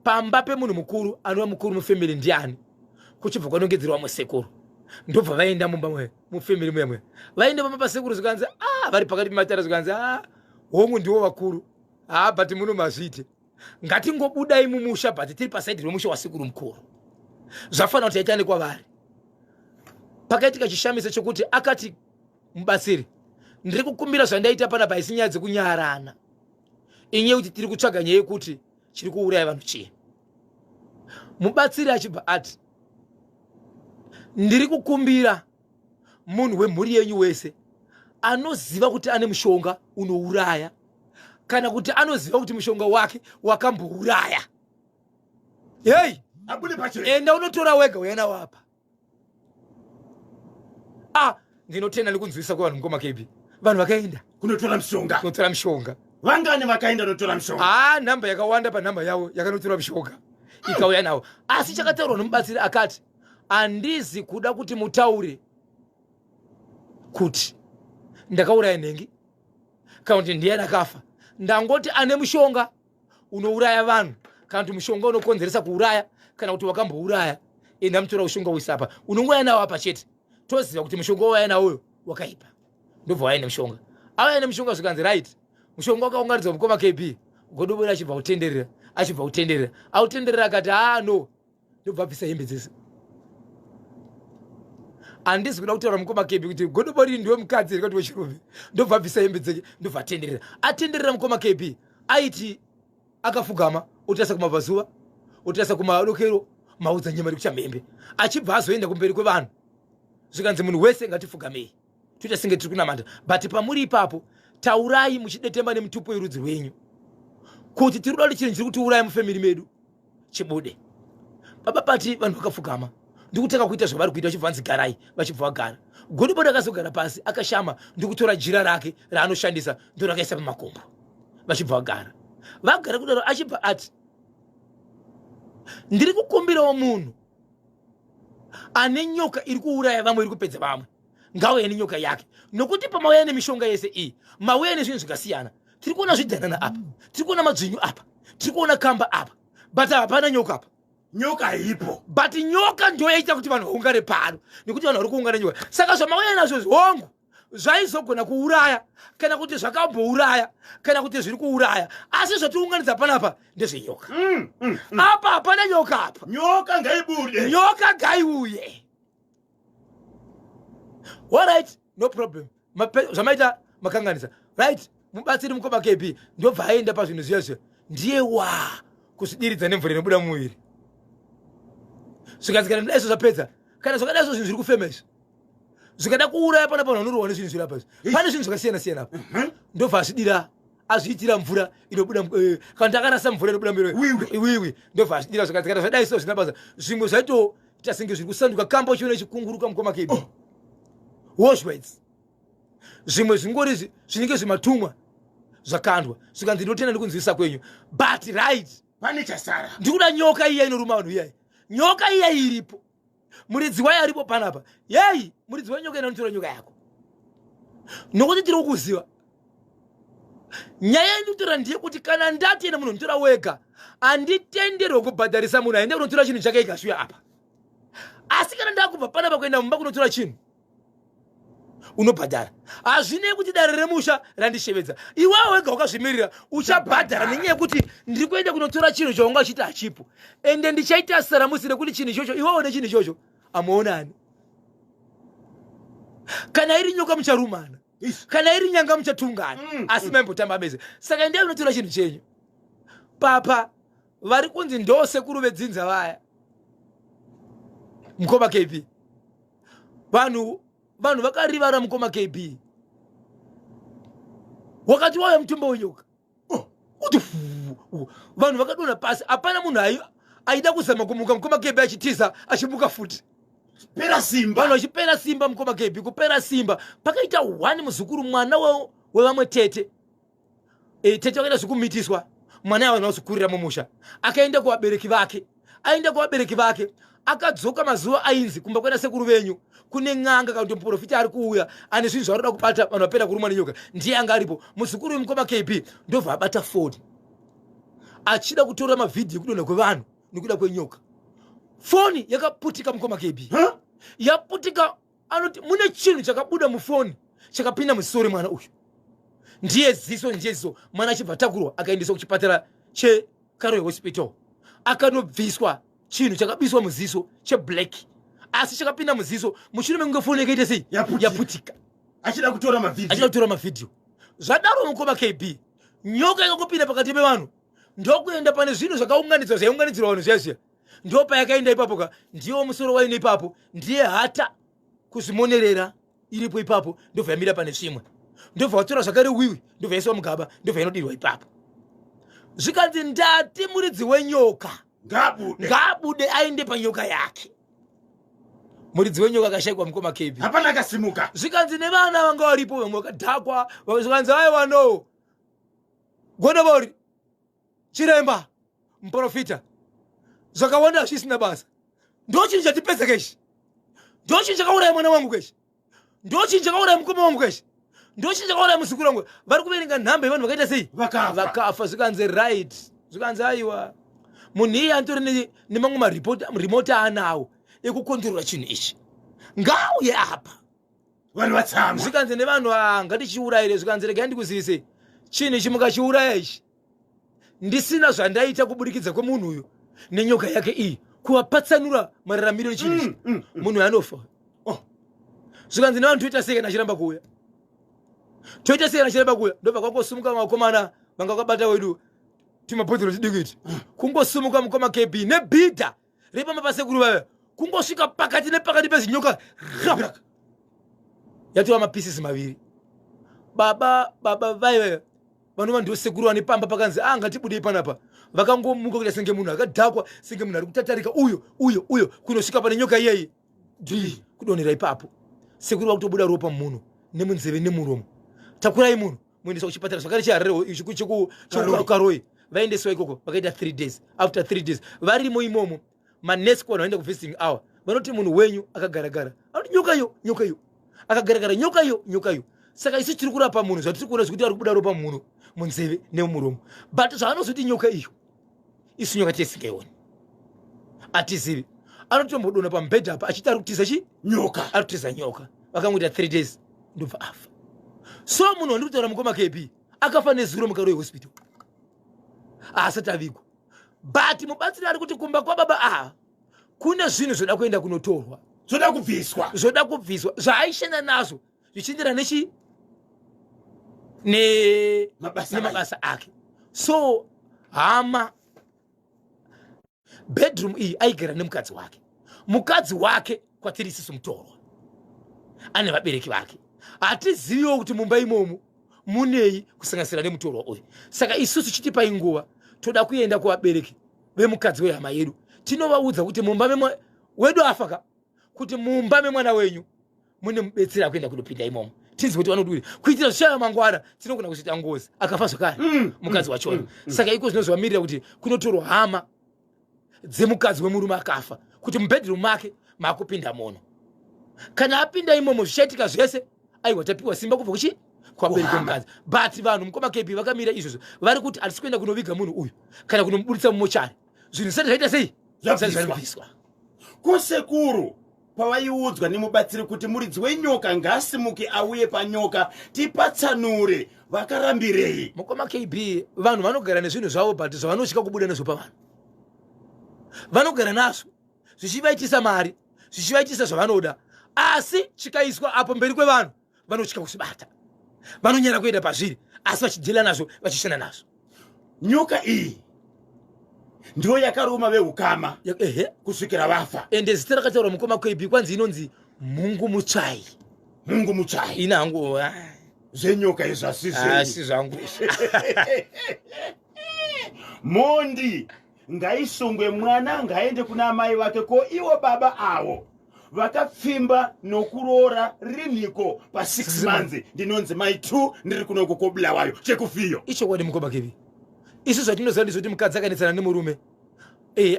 pamba pemunhu mukuru, anova mukuru mufamily ndiani? Kuchibva kwanongedzerwa musekuru, ndobva vaenda mumba mwe mufamily muya muya. Vaenda pamba pasekuru, zvikanzi ah, vari pakati pematara, zvikanzi ah, hongu ndiwo vakuru, ah, but muno mazviite, ngatingobudai mumusha, but tiri pasaidi remusha wasekuru mukuru, zvafanira kuti taitane kwavari. Pakaitika chishamiso chokuti akati mubatsiri, ndiri kukumbira zvandaita panapa haisi nyaya dzekunyarana, inyaya yekuti tiri kutsvaga nyaya yekuti chiri kuuraya vanhu chii. Mubatsiri achibva ati, ndiri kukumbira munhu wemhuri yenyu wese anoziva kuti ane mushonga unouraya, kana kuti anoziva kuti mushonga wake wakambouraya, hei, abude pachena, enda unotora wega, uyana wapa. Ah, ndinotenda nekunzwisa kwevanhu mukoma KB. Vanhu vakaenda kunotora mushonga. Kunotora mushonga. Vangani vakaenda kunotora mushonga? Ah, nhamba yakawanda panhamba yavo yakanotora mushonga ikauya nawo. Asi chakataurwa nomubatsiri, akati handizi kuda kuti mutaure kuti ndakauraya nhengi kana kuti ndiyani akafa, ndangoti ane mushonga unouraya vanhu kana kuti mushonga unokonzeresa kuuraya kana kuti wakambouraya, enda mutora mushonga wese apa, unongouya nawo apa chete, toziva kuti mushonga wauya nawoyo wakaipa. Ndobva wauya nemushonga, auya nemushonga, zvikanzi right, mushonga wakaunganidzwa mukoma KB. Godobori achibva kutenderera, achibva kutenderera, autenderera, akati haa no, ndobva abvisa hembe dzese. Handisi kuda kutaura mukoma KB kuti godobori ndiwe mukadzi here kuti wechirume. Ndobva abvisa hembe dzeke, ndobva atenderera, atenderera mukoma KB, aiti akafugama, otarisa kumabvazuva, otarisa kumadokero, maudza nyema rekuchamhembe, achibva azoenda kumberi kwevanhu, zvikanzi munhu wese ngatifugamei toita senge tiri kunamata, but pamuri ipapo taurai muchidetemba nemutupo yerudzi rwenyu kuti tiri kuda kuti chinhu chiri kutiuraya mufamily medu chibude. Baba pati vanhu vakafugama ndikutanga kuita zvavari kuita, vachibva vanzi garai, vachibva vagara. Godobori akazogara pasi akashama, ndikutora jira rake raanoshandisa ndorakaisa pamakumbo, vachibva vagara. Vagara kudaro, achibva ati ndiri kukumbirawo munhu ane nyoka iri kuuraya vamwe, iri kupedza vamwe, ngauye nenyoka yake, nokuti pamauya nemishonga yese iyi mauya nezvinhu zvakasiyana. Tiri kuona zvidhanana apa, tiri kuona madzvinyu apa, tiri kuona kamba apa, but hapana nyoka apa. Nyoka ipo. But nyoka ndo yaita kuti vanhu vaungane pano, nekuti vanhu vari kuungana nyoka. Saka zvamauya nazvo hongu. Zvaizogona kuuraya kana kuti zvakambouraya kana kuti zviri kuuraya, asi zvatiunganidza panapa ndezvenyoka. Apa hapana nyoka apa. Nyoka ngaibude. Nyoka ngaiuye. Alright, no problem. Zvamaita makanganisa. Right, mubatsiri mukoma KB ndobva aenda pazvinhu zviya zviya, ndiye wa kuzvidiridza nemvura inobuda mumuviri. Zvikanzi kana ndidaiso zvapedza, kana zvakadaiso zvinhu zviri kufema izvi zvikada kuuraya pana panhu vanorohwa nezvinhu zviri apa izvi. Pane zvinhu zvakasiyana siyana apa. Ndobva azvidira, azviitira mvura inobuda kana takarasa mvura inobuda muviri wiwi, ndobva azvidira. Zvikanzi kana zvadaiso zvina basa. Zvimwe zvaitoita senge zviri kusanduka kamba, uchiona ichikunguruka, mukoma KB. Wozwa idzi zvimwe zvingori zvinenge zvimatumwa zvakandwa. Zvikanzi ndinotenda ndikunzwisa kwenyu, but right, pane chasara. Ndikuda nyoka iya inoruma vanhu iyai. Nyoka iya iripo, muridzi wayo aripo panapa. Yei, muridzi wenyoka inonotora nyoka yako, nokuti tiri kukuziva. Nyaya yendikutora ndeyekuti kana ndati enda munhu unotora wega, handitenderwe kubhadharisa munhu aende kunotora chinhu chake ikasvuya apa. Asi kana ndakubva panapa kuenda mumba kunotora chinhu, unobhadhara. Hazvinei kuti dare remusha randishevedza, iwewe wega wakazvimirira uchabhadhara, nenyaya yekuti ndiri kuenda kunotora chinhu chaunga uchiti hachipo, ende ndichaita saramusi rekuti chinhu ichocho iwewe nechinhu ichocho amuonani. Kana iri nyoka mucharumana, kana iri nyanga muchatungana, asi maimbotamba mese. Saka endai unotora chinhu chenyu. Papa vari kunzi ndo sekuru vedzinza vaya, mukoma KB. Vanhu vakarivara, mukoma KB. Wakati wauya mutumba wenyoka, oh, uti vanhu vakadonha pasi. Hapana munhu aida kuzama kumuka, mukoma KB, achitiza achimuka futi. Pera simba. Vanhu vachipera simba, mukoma KB, kupera simba. Pakaita one muzukuru, mwana wevamwe tete. Tete vakaita zvekumitiswa, mwana avanhu vazokurira mumusha. Akaenda kuvabereki vake, aenda kuvabereki vake, akadzoka mazuva ainzi kumba kwenda sekuru venyu kune n'anga kana kuti muprofita ari kuuya ane zvinhu zvaanoda kubata vanhu vapera kurumwa nenyoka. Ndiye anga aripo muzukuru wemukoma KB. Ndobva abata foni achida kutora mavhidhiyo ekudonha kwevanhu nekuda kwenyoka. Foni yakaputika, mukoma KB. Huh? Yaputika, anoti mune chinhu chakabuda mufoni chakapinda muziso remwana uyu. Ndiye ziso, ndiye ziso. Mwana achibva takurwa akaendeswa kuchipatara cheKaroi Hospital, akanobviswa chinhu chakabiswa muziso cheblack, asi chakapinda muziso mushure mekunge foni yakaita sei? Yaputika. Yaputika. Achida kutora mavhidhiyo. Achida kutora mavhidhiyo. Zvadaro, mukoma KB, nyoka ikangopinda pakati pevanhu, ndokuenda pane zvinhu zvakaunganidzwa, zvaiunganidzirwa vanhu zviya zviya. Ndo payakaenda ipapo ka, ndiyo musoro waine ipapo, ndiye hata kuzvimonerera iripo ipapo. Ndobva yamira pane zvimwe, ndobva vatora zvakare wiwi, ndobva yaiswa mugaba, ndobva inodirwa ipapo. Zvikanzi ndati muridzi wenyoka Ngabude. Ngaabude aende panyoka yake. Muridzi wenyoka akashayikwa, mukoma KB. Hapana akasimuka. Zvikanzi nevana vanga varipo, vamwe vakadhakwa. Zvikanzi aiwa, no, godobori, chiremba, muprofita, zvakawanda zvisina basa. Ndo chinhu chatipedza keshi, ndo chinhu chakauraya mwana wangu keshi, ndo chinhu chakauraya mukoma wangu keshi, ndo chinhu chakauraya muzukuru wangu. Vari kuverenga nhamba yevanhu vakaita sei? Vakafa. Vakafa. Zvikanzi right, zvikanzi aiwa, munhu iye anitori nemamwe maremote aanawo ekukontrora chinhu ichi, ngauye apa. Vanhu vatsamwa. Zvikanzi nevanhu, "Ah, ngatichiurayire." Zvikanzi regai ndikuzivise, chinhu ichi mukachiuraya ichi ndisina zvandaita kuburikidza kwemunhu uyu nenyoka yake iyi kuvapatsanura mararamiro echinhu ichi, munhu uyu anofa. Oh. Zvikanzi nevanhu, toita sei kana achiramba kuuya? Toita sei kana achiramba kuuya? Ndobva kwangosumuka vakomana vanga vakabata wedu tumabhodhoro tudiki iti. Kungosumuka, mukoma KB, nebhidha repamba pasekuru vaya, kungosvika pakati nepakati pezinyoka, rap, yatova mapisisi maviri. Baba vaiva vanova ndivo sekuru vane pamba pakanzi a ngatibudei panapa, vakangomuka kuita senge munhu akadhakwa, senge munhu ari kutatarika, uyo uyo uyo, kunosvika pane nyoka iyeyi, dhi, kudonhera ipapo. Sekuru vakutobuda ropa mumunhu nemunzeve nemuromo. Takurai munhu muendeswa kuchipatara zvakare cheHarare, chekuKaroi. Vaendeswa ikoko, vakaita 3 days. After 3 days varimo imomo, manesi kuvanhu vaenda kuvisiting hour vanoti munhu wenyu akagaragara, anoti nyoka iyo, nyoka iyo, akagaragara nyoka iyo, nyoka iyo. Saka isu tiri kurapa munhu, zvatiri kuona zvekuti ari kubuda ropa mumunhu, munzeve nemumuromo, but zvaanozoti nyoka iyo, isu nyoka tisingaioni, atizivi. Anotombodonha pamubhedha apa achiti ari kutiza chi Nyoka. Ari kutiza nyoka. Vakangoita 3 days. Ndobva afa. So munhu wandiri kutaura mukoma KB akafa nezuro muKaroi Hospital, haasati avigwa, but mubatsiri ari kuti kumba kwababa ava kune zvinhu zvoda kuenda kunotorwa. Zvoda kubviswa. Zvoda kubviswa zvaaishanda nazvo zvichienderana nechi nemabasa ake. So hama, bedroom iyi aigara nemukadzi wake. Mukadzi wake kwatiri isisu mutorwa, ane vabereki vake. Hatiziviwo kuti mumba imomo munei, kusanganisira nemutorwa uyu. Saka isusu chitipai nguva, toda kuenda kuvabereki vemukadzi wehama yedu, tinovaudza kuti mumba wedu afa ka, kuti mumba memwana wenyu mune mubetseri akuenda kunopinda imomo, tinzwe kuti vanoduri kuitira zvichaya mangwana tinogona kuzoita ngozi akafa zvakare mukadzi wachona. Saka iko zvinozovamirira kuti kunotorwa hama dzemukadzi wemurume akafa, kuti mubedroom make makupinda mono. Kana apinda imomo, zvichaitika zvese, aiwa, tapiwa simba kubva kuchi kuvabereki vemukadzi. But vanhu, mukoma KB, vakamira izvozvo, vari kuti hatisi kuenda kunoviga munhu uyu kana kunomuburitsa mumochari zvinhu zvisati zvaita sei? Zvisati zvabviswa. Kosekuru pavaiudzwa nemubatsiri kuti muridzi wenyoka ngaasimuke auye panyoka tipatsanure, vakarambirei? Mukoma KB, vanhu vanogara nezvinhu zvavo, but zvavanotya kubuda nezvo pavanhu, vanogara nazvo zvichivaitisa mari, zvichivaitisa zvavanoda, asi chikaiswa apo mberi kwevanhu vanotya kuzvibata, vanonyara kuenda pazviri, asi vachidhila nazvo, vachishanda nazvo. Nyoka iyi ndiyo yakaruma veukama Ehe. kusvikira vafa. Ende zita rakataurwa, mukoma KB, kwanzi inonzi mhungu mutsvai. Mungu mutsvai. Ina hangu ah, Zvenyoka izvo asi asi zvangu. Mondi ngaisungwe, mwana ngaende kuna amai vake. Ko ivo baba avo vakapfimba nokuroora rinhiko pa6 months? Ndinonzi mai 2, ndiri kunoko koBulawayo chekufiyo. Ichokwadi, mukoma KB. Isu zvatinoziva ndezvekuti mukadzi akanetsana nemurume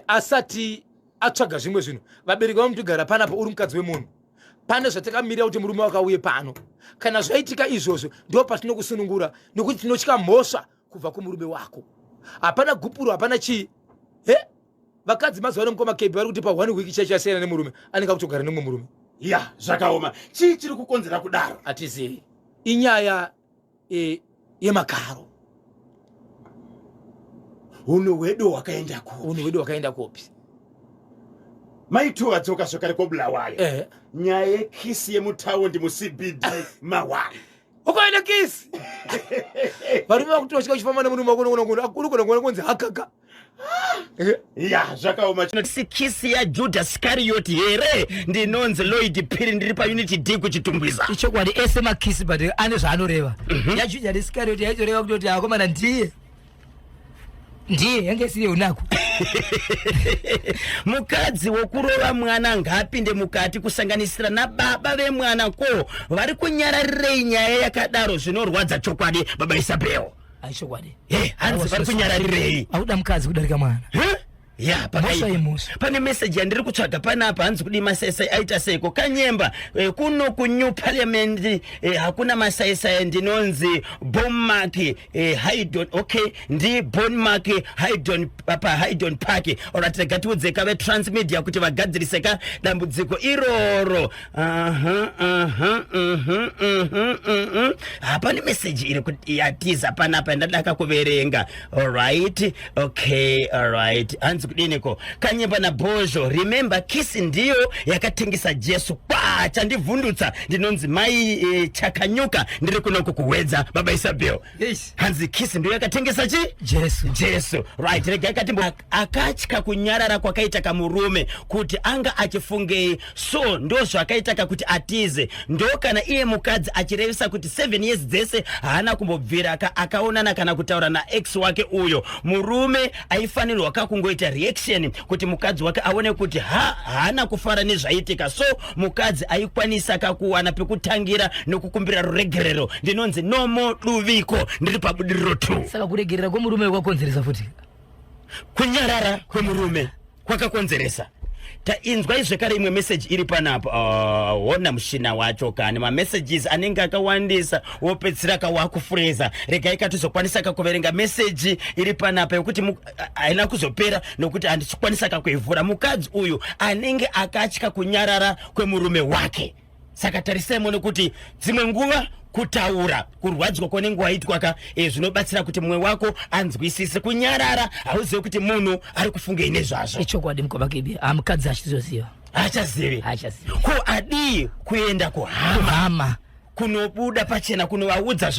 asati atsvaga zvimwe zvinhu, vabereki vamutogara panapo, uri mukadzi wemunhu, pane zvatakamirira kuti murume wakauye pano. Kana zvaitika izvozvo, ndo patinokusunungura, nekuti tinotya mhosva kubva kumurume wako. Hapana gupuro, hapana chii. He, vakadzi mazuva ano, mukoma KB, vari kuti pa one week chaicho asiyana nemurume, anenge akutogara nemumwe murume. Ya, zvakaoma. Chii chiri kukonzera kudaro? Hatizivi. Inyaya yemakaro. Unhu hwedu hwakaenda kupi? Unhu hwedu hwakaenda kupi? Mai 2 vadzoka zvakare koBulawayo. Nyaya yekisi yemutaundi muCBD mawani. Ukaenda kisi, varume vakutosvika uchifamba nemurume wako, unogona kuona kunzi hakaka. Ya, zvakaoma. Kisi yaJudas Iscariot here? Ndinonzi Lloyd Piri, ndiri paUnit D kuChitungwiza. Ichokwadi, ese makisi, but ane zvaanoreva. YaJudas Iscariot yaitoreva kutoti akomana ndiye ndiye, yange isiri yeunaku. Mukadzi wokurova mwana ngaapinde mukati, kusanganisira nababa vemwana. Ko vari kunyararirei nyaya yakadaro? Zvinorwadza chokwadi, baba Isabel. Aichokwadi. He, hanzi vari kunyararirei? Auda mukadzi kudarika mwana. Huh? Ya. Mhosva. Pakaipa. Imhosva. Pane meseji yandiri kutsvaga panapa, hanzi kudi masaisai aita seiko kanyemba kuno kuNew Parliament hakuna masaisai. Ndinonzi Bomark Hydon. Okay, ndi Bonmark Hydon pa Hydon Park. Alright, rega tiudze kave Transmedia kuti vagadzirise ka dambudziko iroro. Aha, mhm. Hapane meseji iri yatiza panapa yandadaka kuverenga. Alright, okay, alright. Hanzi kudiniko kanyemba nabhozho? Remember, kisi ndiyo yakatengesa Jesu kwa chandivhundutsa. Ndinonzi mai Chakanyuka, ndiri kunoku kuWedza. Baba Isabel. Yes. Hanzi kisi ndiyo yakatengesa chi? Jesu. Jesu. Right, regai katimbo. Akatya kunyarara kwakaita kamurume kuti anga achifungei, so ndo zvakaita kakuti atize. Ndo kana iye mukadzi achirevesa kuti 7 years dzese haana kumbobvira ka akaonana kana kutaura naex wake uyo. Murume aifanirwa kakungoita reaction kuti mukadzi wake aone kuti ha, haana kufara nezvaitika, so mukadzi aikwanisa kakuwana pekutangira nokukumbira ruregerero. Ndinonzi Nomo Duviko, ndiri paBudiriro 2. Saka kuregerera kwemurume kwakonzeresa futi. Kunyarara kwemurume kwakakonzeresa. Tainzwai zvekare imwe meseji iri panapa. Hona mushina wacho kani, mamessages anenge akawandisa, wopedzisira kawakufureza. Regai katizokwanisa kakuverenga meseji iri panapa yekuti haina kuzopera nokuti handichikwanisa kakuivhura. Mukadzi uyu anenge akatya kunyarara kwemurume wake. Saka tarisai muone kuti dzimwe nguva kutaura kurwadzwa kwaunenge waitwa ka e, zvinobatsira kuti mumwe wako anzwisise. Kunyarara hauzivi kuti munhu ari kufungei nezvazvo. Ichokwadi mukoma KB, mukadzi achizoziva. Hachazivi. Hachazivi. Ko adii kuenda kuhama? Kuhama. Kunobuda pachena kunovaudza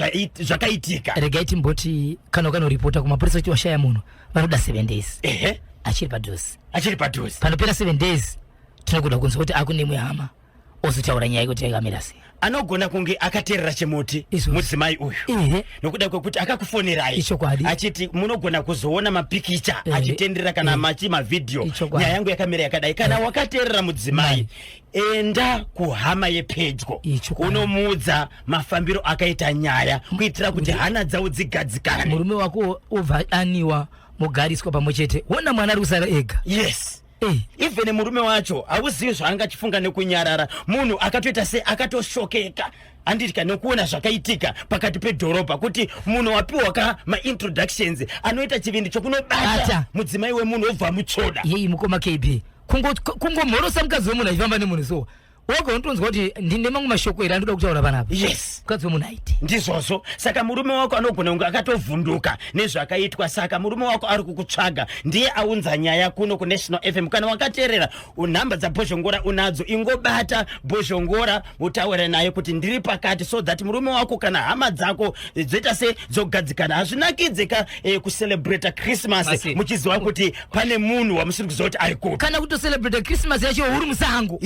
zvakaitika. Regai timboti kana ukanoripota kumapurisa kuti washaya munhu vanoda 7 days. Ehe. Achiri padhuze. Achiri padhuze. Panopera 7 days tinokuda kunzwa kuti akune imwe hama ozotaura nyaya yekuti yakamira sei. Anogona kunge akateerera chimuti Izvozvo. mudzimai uyu nokuda kwekuti akakufonerai Ichokwadi. achiti munogona kuzoona mapikicha achitenderera kana machi mavhidhiyo Ichokwadi. nyaya yangu yakamira yakadai. Kana wakateerera mudzimai, enda kuhama yepedyo Ichokwadi. unomuudza mafambiro akaita nyaya kuitira kuti hana dzavo dzigadzikane. Murume wako obva aniwa, mogariswa pamwe chete, wona mwana ari kusara ega. Yes. Even murume wacho hauzivi zvaanga achifunga nekunyarara. Munhu akatoita se akatoshokeka, handiti, nekuona zvakaitika pakati pedhorobha, kuti munhu wapiwa ka maintroductions anoita chivindi chokunobata Bata. mudzimai wemunhu wobva mutsoda. Yei mukoma KB, kungomhorosa mukadzi wemunhu achifamba nemunhu, so woga unotonzwa kuti ndine mamwe mashoko here andoda kutaura panapa. Mukadzi wemunhu aite Ndizvozvo. Saka murume wako anogona kunge akatovhunduka nezvakaitwa. Saka murume wako ari kukutsvaga, ndiye aunza nyaya kuno kuNational FM. Kana wakateerera, nhamba dzaBhozhongora unadzo, ingobata Bhozhongora utaure naye kuti ndiri pakati, so that murume wako kana hama dzako dzoita se dzogadzikana. Hazvinakidze ka kucelebrata Christmas Masi. muchiziva kuti pane munhu wamusiri kuziva kuti ari kupi. Kana kutocelebrata Christmas yacho uri musango.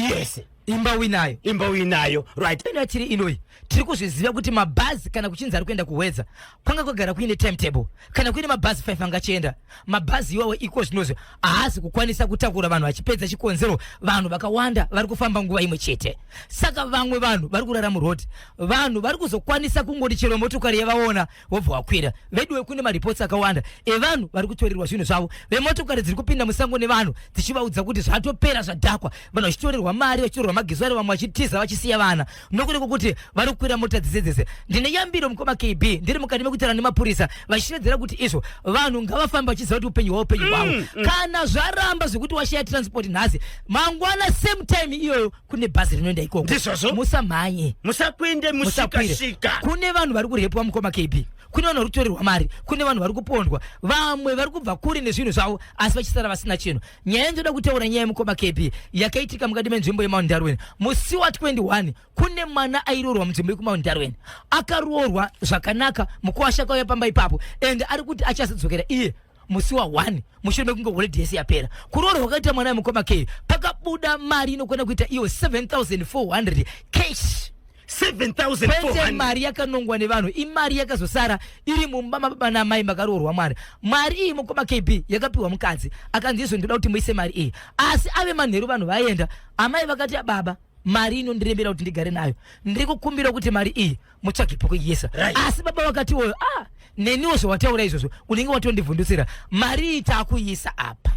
Imba uinayo. Imba uinayo, right. Peno yatiri inoi tiri kuzviziva kuti mabhazi kana kuchinzi ari kuenda kuHwedza, kwanga kwagara kuine timetable. Kana kuine mabhazi 5 angachienda, mabhazi iwawo iko zvinozvo haasi kukwanisa kutakura vanhu vachipedza. Chikonzero, vanhu vakawanda vari kufamba nguva imwe chete, saka vamwe vanhu vari kurara murodhi. Vanhu vari kuzokwanisa kungoti chero motokari yavaona vobva wakwira. Veduwe, kune maripotsi akawanda evanhu vari kutorerwa zvinhu zvavo, vemotokari dziri kupinda musango nevanhu dzichivaudza kuti zvatopera, zvadhakwa. Vanhu vachitorerwa mari, vachitorerwa magezuari, vamwe vachitiza vachisiya vana nokuda kwokuti vari kukwira mota dzese dzese. Ndine yambiro mukoma KB, ndiri mukati mekutaura nemapurisa vachishevedzera kuti izvo vanhu ngavafambe vachiziva kuti upenyu hwavo upenyu hwavo. Kana zvaramba zvekuti washaya transport nhasi, mangwana same time iyoyo kune bhazi rinoenda ikoko. Ndizvozvo. Musamhanye. Musakwinde Musakwire. mushikashika. Kune vanhu vari kurepwa mukoma KB, kune vanhu vari kutorerwa mari, kune vanhu vari kupondwa, vamwe vari kubva kure nezvinhu zvavo asi vachisara vasina chinhu. Nyaya yandoda kutaura, nyaya yemukoma KB, yakaitika mukati menzvimbo yeMount Darwin musi wa21. Kune mwana airoorwa munzvimbo yekuMount Darwin. Akaroorwa zvakanaka, mukuwasha akauya pamba ipapo and ari kuti achazodzokera iye musi wa1 mushure mekunge holiday yese yapera. Kuroorwa kwakaita mwana wemukoma K, pakabuda mari inokwana kuita iyo 7400 cash. Kwete 7400. Mari yakanongwa nevanhu, imari yakazosara iri mumba mababa namai makaroorwa mwana. Mari iyi mukoma KB yakapiwa mukadzi, akanzi izvo ndoda kuti muise mari iyi. Asi ave manheru, vanhu vaenda, amai vakati, "Baba, mari inondirembera kuti ndigare nayo, ndiri kukumbira kuti mari iyi mutsvage pekuiisa." Asi baba vakati, "Oyo ah, neniwo zvawataura izvozvo unenge watondivhundusira. Mari iyi taakuiisa apa.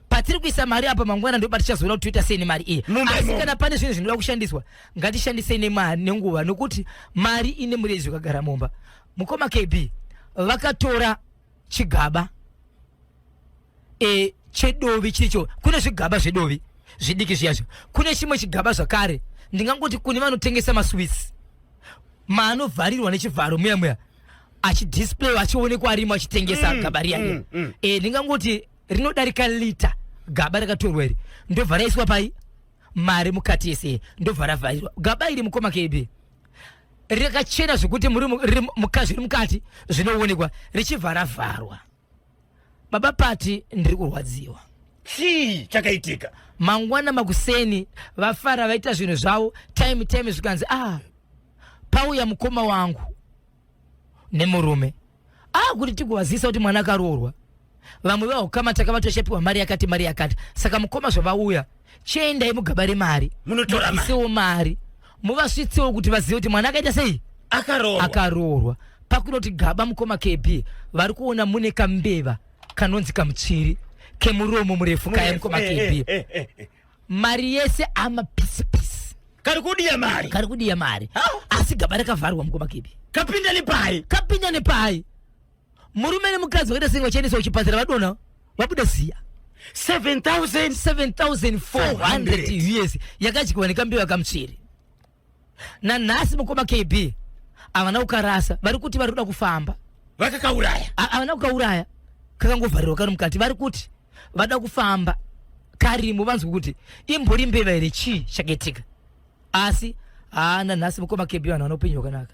Patiri kuisa mari apa, mangwana ndo patichazoona kuti toita sei nemari iyi." Mumba Asi imomo. kana pane zvinhu zvinoda kushandiswa, ngatishandisei nenguva, nokuti mari ine murezi wakagara mumba. Mukoma KB, vakatora chigaba chedovi chiricho. Kune zvigaba zvedovi zvidiki zviyazvo, kune chimwe chigaba zvakare, ndingangoti kune vanotengesa masweets, maanovharirwa nechivharo muya muya, achidisplay, achionekwa arimo achitengesa. Gaba riya riya ndingangoti rinodarika lita, gaba rakatorwa iri, ndobva raiswa pai mari mukati yese, ndobva ravharirwa. Gaba iri mukoma KB rakachena zvekuti zviri mukati zvinoonekwa, richibva ravharwa. Baba Pati, ndiri kurwadziwa. Chii chakaitika? Mangwana makuseni vafara, vaita zvinhu zvavo, time time zvikanzi, "Ah, pauya mukoma wangu nemurume, ah, kuti tigovazivisa kuti mwana akaroorwa. Vamwe vahukama takavatochapiwa mari yakati, mari yakati. Saka mukoma zvavauya, chiendai mugaba remari, Munotora mari. mubvisewo mari, muvasvitsewo kuti vazive kuti mwana akaita sei." Akaroorwa. Akaroorwa. Pakunoti gaba mukoma KB, vari kuona mune kambeva kanonzi kamutsviri kemuromo murefu kaya, mukoma KB. Mari yese amapisipisi. Kari kudiya mari. Kari kudiya mari. How? Asi gaba rakavharwa mukoma KB. Kapinda nepai? Kapinda nepai? Murume nemukadzi vakaita senge vachiendeswa kuchipatara, vadonha, vabuda ziya. 7000. 7400 US yakadyiwa nekambeva kamutsviri. Nanhasi mukoma KB havana kukarasa, vari kuti vari kuda kufamba. Vakakauraya. Havana kukauraya, kakangovharirwa kari mukati. Vari kuti vada kufamba karimo, vanzwa kuti imbori mbeva here, chii chakaitika. Asi haana nhasi mukoma KB vanhu vana upenyu hwakanaka.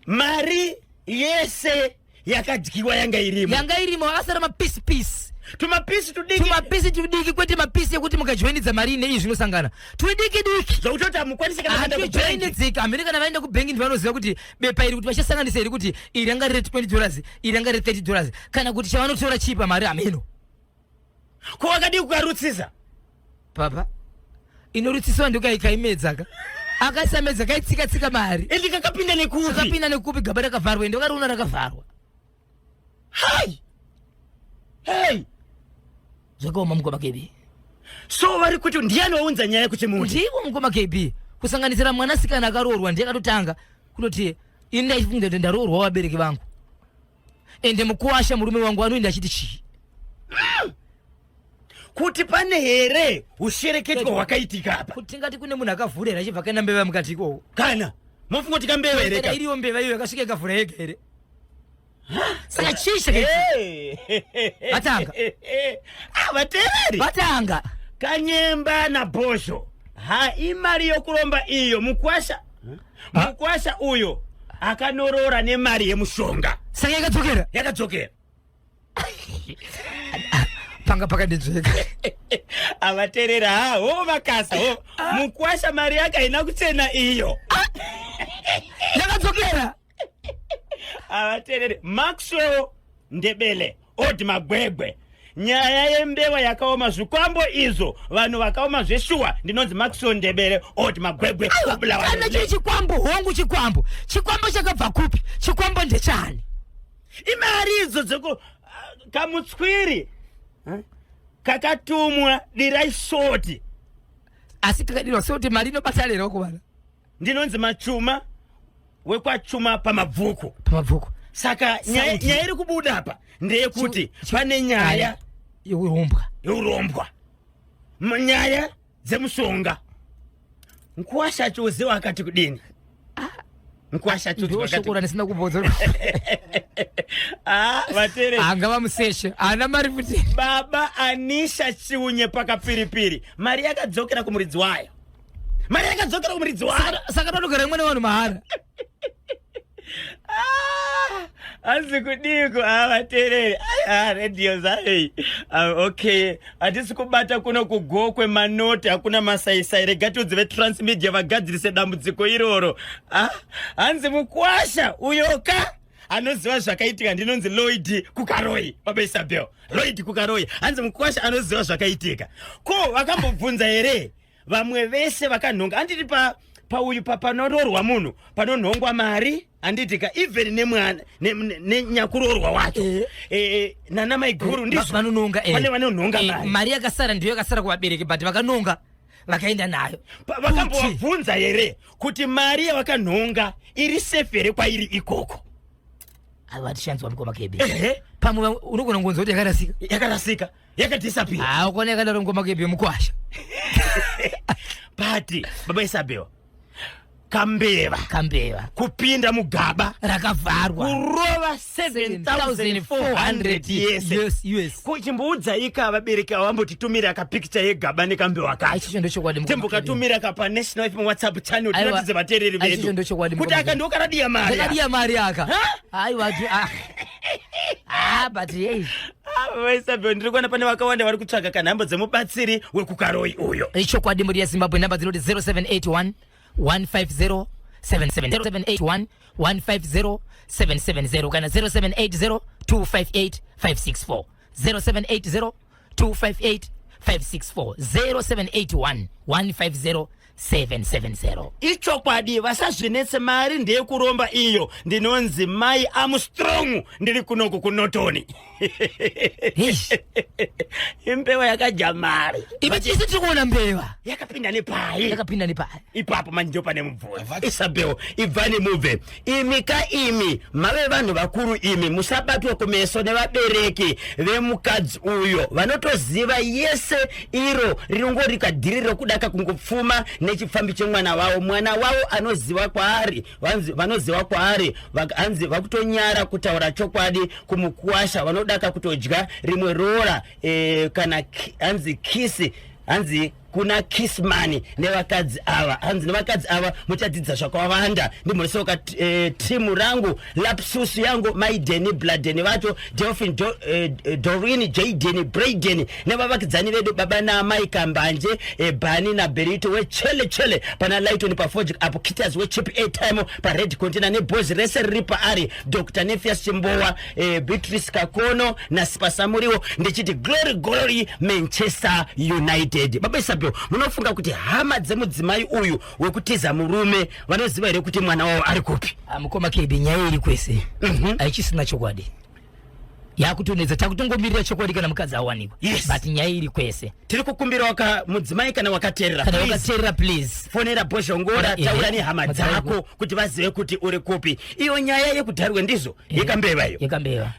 Mari yese yakadyiwa yanga irimo. Yanga irimo, akasara mapisi pisi. Tumapisi tudiki. Tumapisi tudiki, kwete mapisi ekuti mukajoinidza mari neizvi zvinosangana, tudiki diki. Zvekutoti hamukwanisi kana kuenda kubhengi. Hatujoinidzika hamene kana vaenda kubhengi, ndivanoziva kuti bepa iri kuti vachasanganisa here, kuti iri ranga riri $20, iri ranga riri $30, kana kuti chavanotora chii pamari hameno. Ko wakadii kukarutsisa? Papa inorutsiswa ndokaikaimedza ka, akasamedza kaitsika tsika mari. Ende kakapinda nekupi? Kakapinda nekupi? Gaba rakavharwa, ende vakariona rakavharwa. Hai hei. Zvakaoma mukoma KB. So vari kuti ndiani waunza nyaya kuchimuti? Ndivo mukoma KB, kusanganisira mwanasikana akaroorwa, ndiye akatotanga kunoti ini ndaifunga kuti ndaroorwa vabereki vangu, ende mukuwasha murume wangu anoenda achiti chii? Kuti pane here ushereketwa hwakaitika apa? Kuti tingati kune munhu akavhura here achibva kaenda mbeva mukati ikoko? Kana mofunga kuti kambeva here Kana iriyo mbeva iyo yakasvika ikavhura yega here? Saka chii chakaitika? Vatanga. Ah, vateereri. Vatanga. Kanyemba nabhozho, ha, imari yokuromba iyo. Mukwasha uyo akanorora nemari yemushonga. Saka yakadzokera. Yakadzokera. Panga pakandinzveka. Avateerera, ha, ho vakasa ho mukwasha mari yake haina kuchena iyo. Yakadzokera. Avateereri, Maxwell Ndebele Od Magwegwe, nyaya yembewa yakaoma, zvikwambo izvo, vanhu vakaoma zveshuwa. Ndinonzi Maxwell Ndebele Od Magwegwe. Kubulawayo. Kana chiri chikwambo, hongu chikwambo, chikwambo chakabva kupi? Chikwambo ndechani? Imari idzo dzeku kamutswiri kakatumwa dirai shoti. Asi kakadirwa soti mari inobata lero kuvana. Ndinonzi Machuma wekwachuma pamabvuku. Pamabvuku. Saka nyaya Sauti. Nyaya iri kubuda apa ndeyekuti pane nyaya yeurombwa. Yeurombwa, nyaya dzemushonga. Nkwasha Chozewa akati kudini? Nkwasha Chozewa akati Ndoshoko randisina kubvodza. Ah, vatere. Angava museshe haana mari futi. Baba Anisha Chiunye pakapiripiri, mari yakadzokera kumuridzi wayo, mari yakadzokera kumuridzi wayo. Saka panogara imwe nevanhu mahara. Ah, hanzi kudiko? Ah, vateereri, ah, redhiyo zai. Ah, okay, hatisi kubata kuno kuGokwe manoti, hakuna masaisai. Rega tiudze veTransmedia vagadzirise dambudziko iroro. Ah, hanzi mukwasha uyoka anoziva zvakaitika. Ndinonzi Lloyd Kukaroi, baba Isabel Lloyd Kukaroi. Hanzi mukwasha anoziva zvakaitika. Ko vakambobvunza here vamwe vese vakanhonga? Handiti pa pauyu pa panororwa munhu panonhongwa mari, handiti ka? Even nemwana nenyakuroorwa wacho. Nana maiguru ndizvo. Vanononga. Pane vanonhonga mari. Mari yakasara ndiyo yakasara kuvabereki, but vakanonga vakaenda nayo. Vakambovabvunza here kuti mari yavakanhonga iri safe here kwairi ikoko? Aiwa, tishanzwa mukoma KB. Ehe. Pamwe unogona kungonzwa kuti yakarasika. Yakarasika, yakadisappear. Ha, ukona yakadaro mukoma KB, mukwasha. But baba Isabel, kambeva. Kambeva. Kupinda mugaba rakavharwa. Kurova 7400 yese. Yes. Kuchimboudzaika vabereki ava vambotitumira kapikicha yegaba nekambewa kacho. Aichicho ndochokwadi, mukoma KB. Timbokatumira ka paNational FM WhatsApp channel. Aiwa, Tiratidze vateereri aichicho vedu ndochokwadi, kuti mukoma aka KB. ndokaradiya mari. Ndakadiya mari aka. Aiwa, ah. Ah, but hey. Vaisabel, ndiri kuona pane vakawanda vari kutsvaga kanhambo dzemubatsiri wekukaroi uyo. Ichokwadi, mhuri yeZimbabwe, namba dzinoti 0781 150 770, 781 150 770, kana 0780 258 564, 0780 258 564, 0781 150 770. Ichokwadi, vasazvinetse, mari ndeyekuromba iyo. Ndinonzi Mai Armstrong, ndiri kunoku kuNorton. Eish. Imbewa yakadya mari. Ive chisi tiri kuona mbeva. Yakapinda nepai? Yakapinda nepai? Ipapo manje ndo pane mubvunzo. Isabel, ibvani mubve imi ka, imi mave vanhu vakuru imi, musabatwa kumeso nevabereki vemukadzi uyo. Vanotoziva yese, iro rinongori kadhiri rokudaka kungopfuma. Nechipfambi chemwana wavo, mwana wavo anoziva kwaari, vanoziva kwaari, hanzi vakutonyara kutaura chokwadi kumukuwasha, vanodaka kutodya rimwe roora kana hanzi kisi, hanzi kuna Kismani nevakadzi ava, hanzi nevakadzi ava muchadzidza zvakawanda. Ndimhorisoka timu rangu, lapsusu yangu, Maideni Bladeni vacho, Delphin, Dorin, Jaden, Braden nevavakidzani vedu, baba naamai Kambanje, Bani naBerito wechele chele pana Lighton paFoji apo, Kitas wechip airtime paRed Container, nebhozi rese riri paari, Dr Nefias Chimbowa, Beatrice Kakono naSipasamuriwo, ndichiti glory glory Manchester United. Baba Isabel, munofunga kuti hama dzemudzimai uyu wekutiza murume vanoziva here kuti mwana wavo ari kupi? Ah, mukoma KB, nyaya iri kwese, haichisina chokwadi, yakutonetsa. Takutongomirira chokwadi kana mukadzi awanikwa. But nyaya iri kwese. Tiri kukumbira waka mudzimai, kana wakateerera, kana wakateerera, please fonera Bhozhongora, taura nehama dzako kuti vazive kuti uri kupi. Iyo nyaya yekudharwe ndizvo yekambeva iyo. Yekambeva.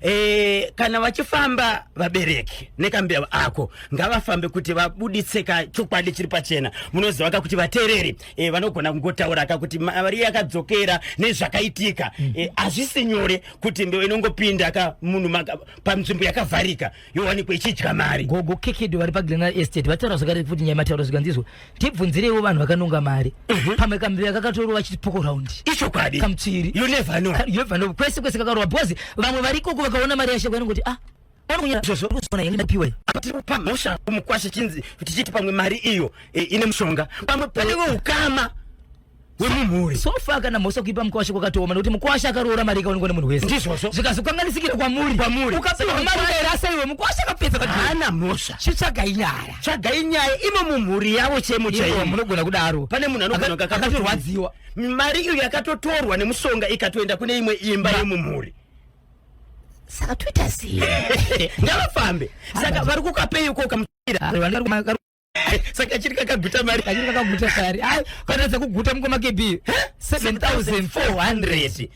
Kana vachifamba vabereki nekambeva ako, ngavafambe kuti vabuditse kachokwadi chiri pachena. Munoziva ka kuti vateereri vanogona kungotaura ka kuti mari yakadzokera nezvakaitika. Hazvisi nyore kuti mbeu inongopinda ka munhu panzvimbo yakavharika yowanikwa ichidya mari. Gogo Kekedo vari paGlenal Estate vataura zvakare futi nyaya mataura zvikanzizvo, tibvunzireiwo vanhu vakanonga mari, pamwe kambeva kakatorova chiti poko round. Ichokwadi. Kamutsviri. You never know. You never know, kwese kwese kakarova, because vamwe vari ikoko vakaona mari yashe vanongoti, ah, Izvozvo. yandapiwa. Tiri kupa mhosva kumukwasha, chinzi tichiti pamwe mari iyo ine mushonga, pamwe panewe ukama wemumhuri. So far kana mhosva kuipa mukwasha kwakatooma, nekuti mukwasha akaroora mari ikaonekwa nemunhu wese. Ndizvozvo. Zvikazokanganisikira kwamuri. Kwamuri. Ukapiwa mari ukairasa iwe, mukwasha akapedza. Haana mhosva. Chitsvagai nyaya. Tsvagai nyaya imo mumhuri yavo chemo Ivo chaimo. Munogona kudaro. Pane munhu anogona akatorwadziwa. Mari iyo yakatotorwa nemushonga ikatoenda kune imwe imba yemumhuri. Saka toita sei? Ngavafambe. Saka vari kukapei uko kamuira, saka chiri kakaguta mari. Kachiri kakaguta sari. Ai, kwanatsa kuguta, mukoma KB, 7400.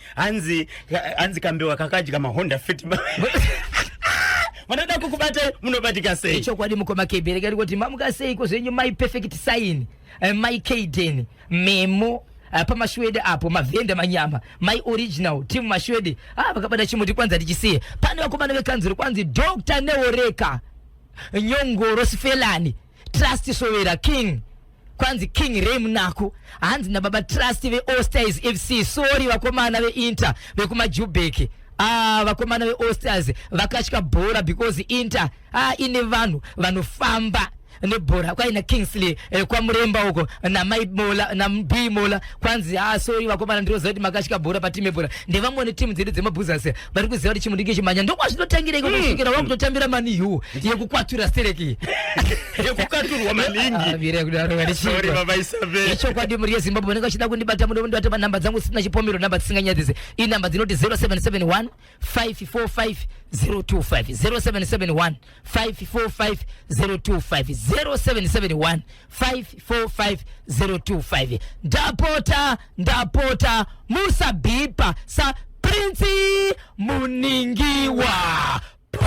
Hanzi kambewa kakadya maHonda Fit. Vanoda kukubata, munobatika sei? Chokwadi, mukoma KB, rekari kuti mamuka seiko zvenyu, My Perfect Sign, my Kaden Memo, paMashwede apo, mavhenda manyama, my original team Mashwede, ah, vakabata chimuti kwanza tichisiye. Pane vakomana vekanzuro, kwanzi Dr Neoreka Nyongoro Sifelani, Trust Sovera King, kwanzi King Ray Munaku, hanzi nababa Trust veAllstars FC. Sorry vakomana veInter vekumaJubek. Ah, vakomana veAllstars vakatya bhora because Inter, ah, ine vanhu vanofamba nebhora. Kwaina Kingsley kwaMuremba uko, namai Mola naB Mola, kwanzi, ah, sorry vakomana, ndinoziva kuti makatya bhora patimu yebhora. Ndevamwe netimu dzedu dzemabhuzasi vari kuziva kuti chimudiki chimanya ndokwazvinotangira iko, kusvikira wakutotambira maniyu yekukwatura stereki. Yekukaturwa maningi. Mira kudaro. Sorry, baba Isabel. Ichokwadi, mhuri yeZimbabwe, vanenge vachida kundibata, munondibata panhamba dzangu dzisina chipomero, nhamba dzisinganyadzise. Inhamba dzinoti 0771 545 025, 0771 545 025, 0771 545 025. Ndapota, ndapota, musabhipa sa Prince Muningiwa. Po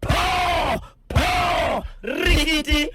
po po. Rikiti.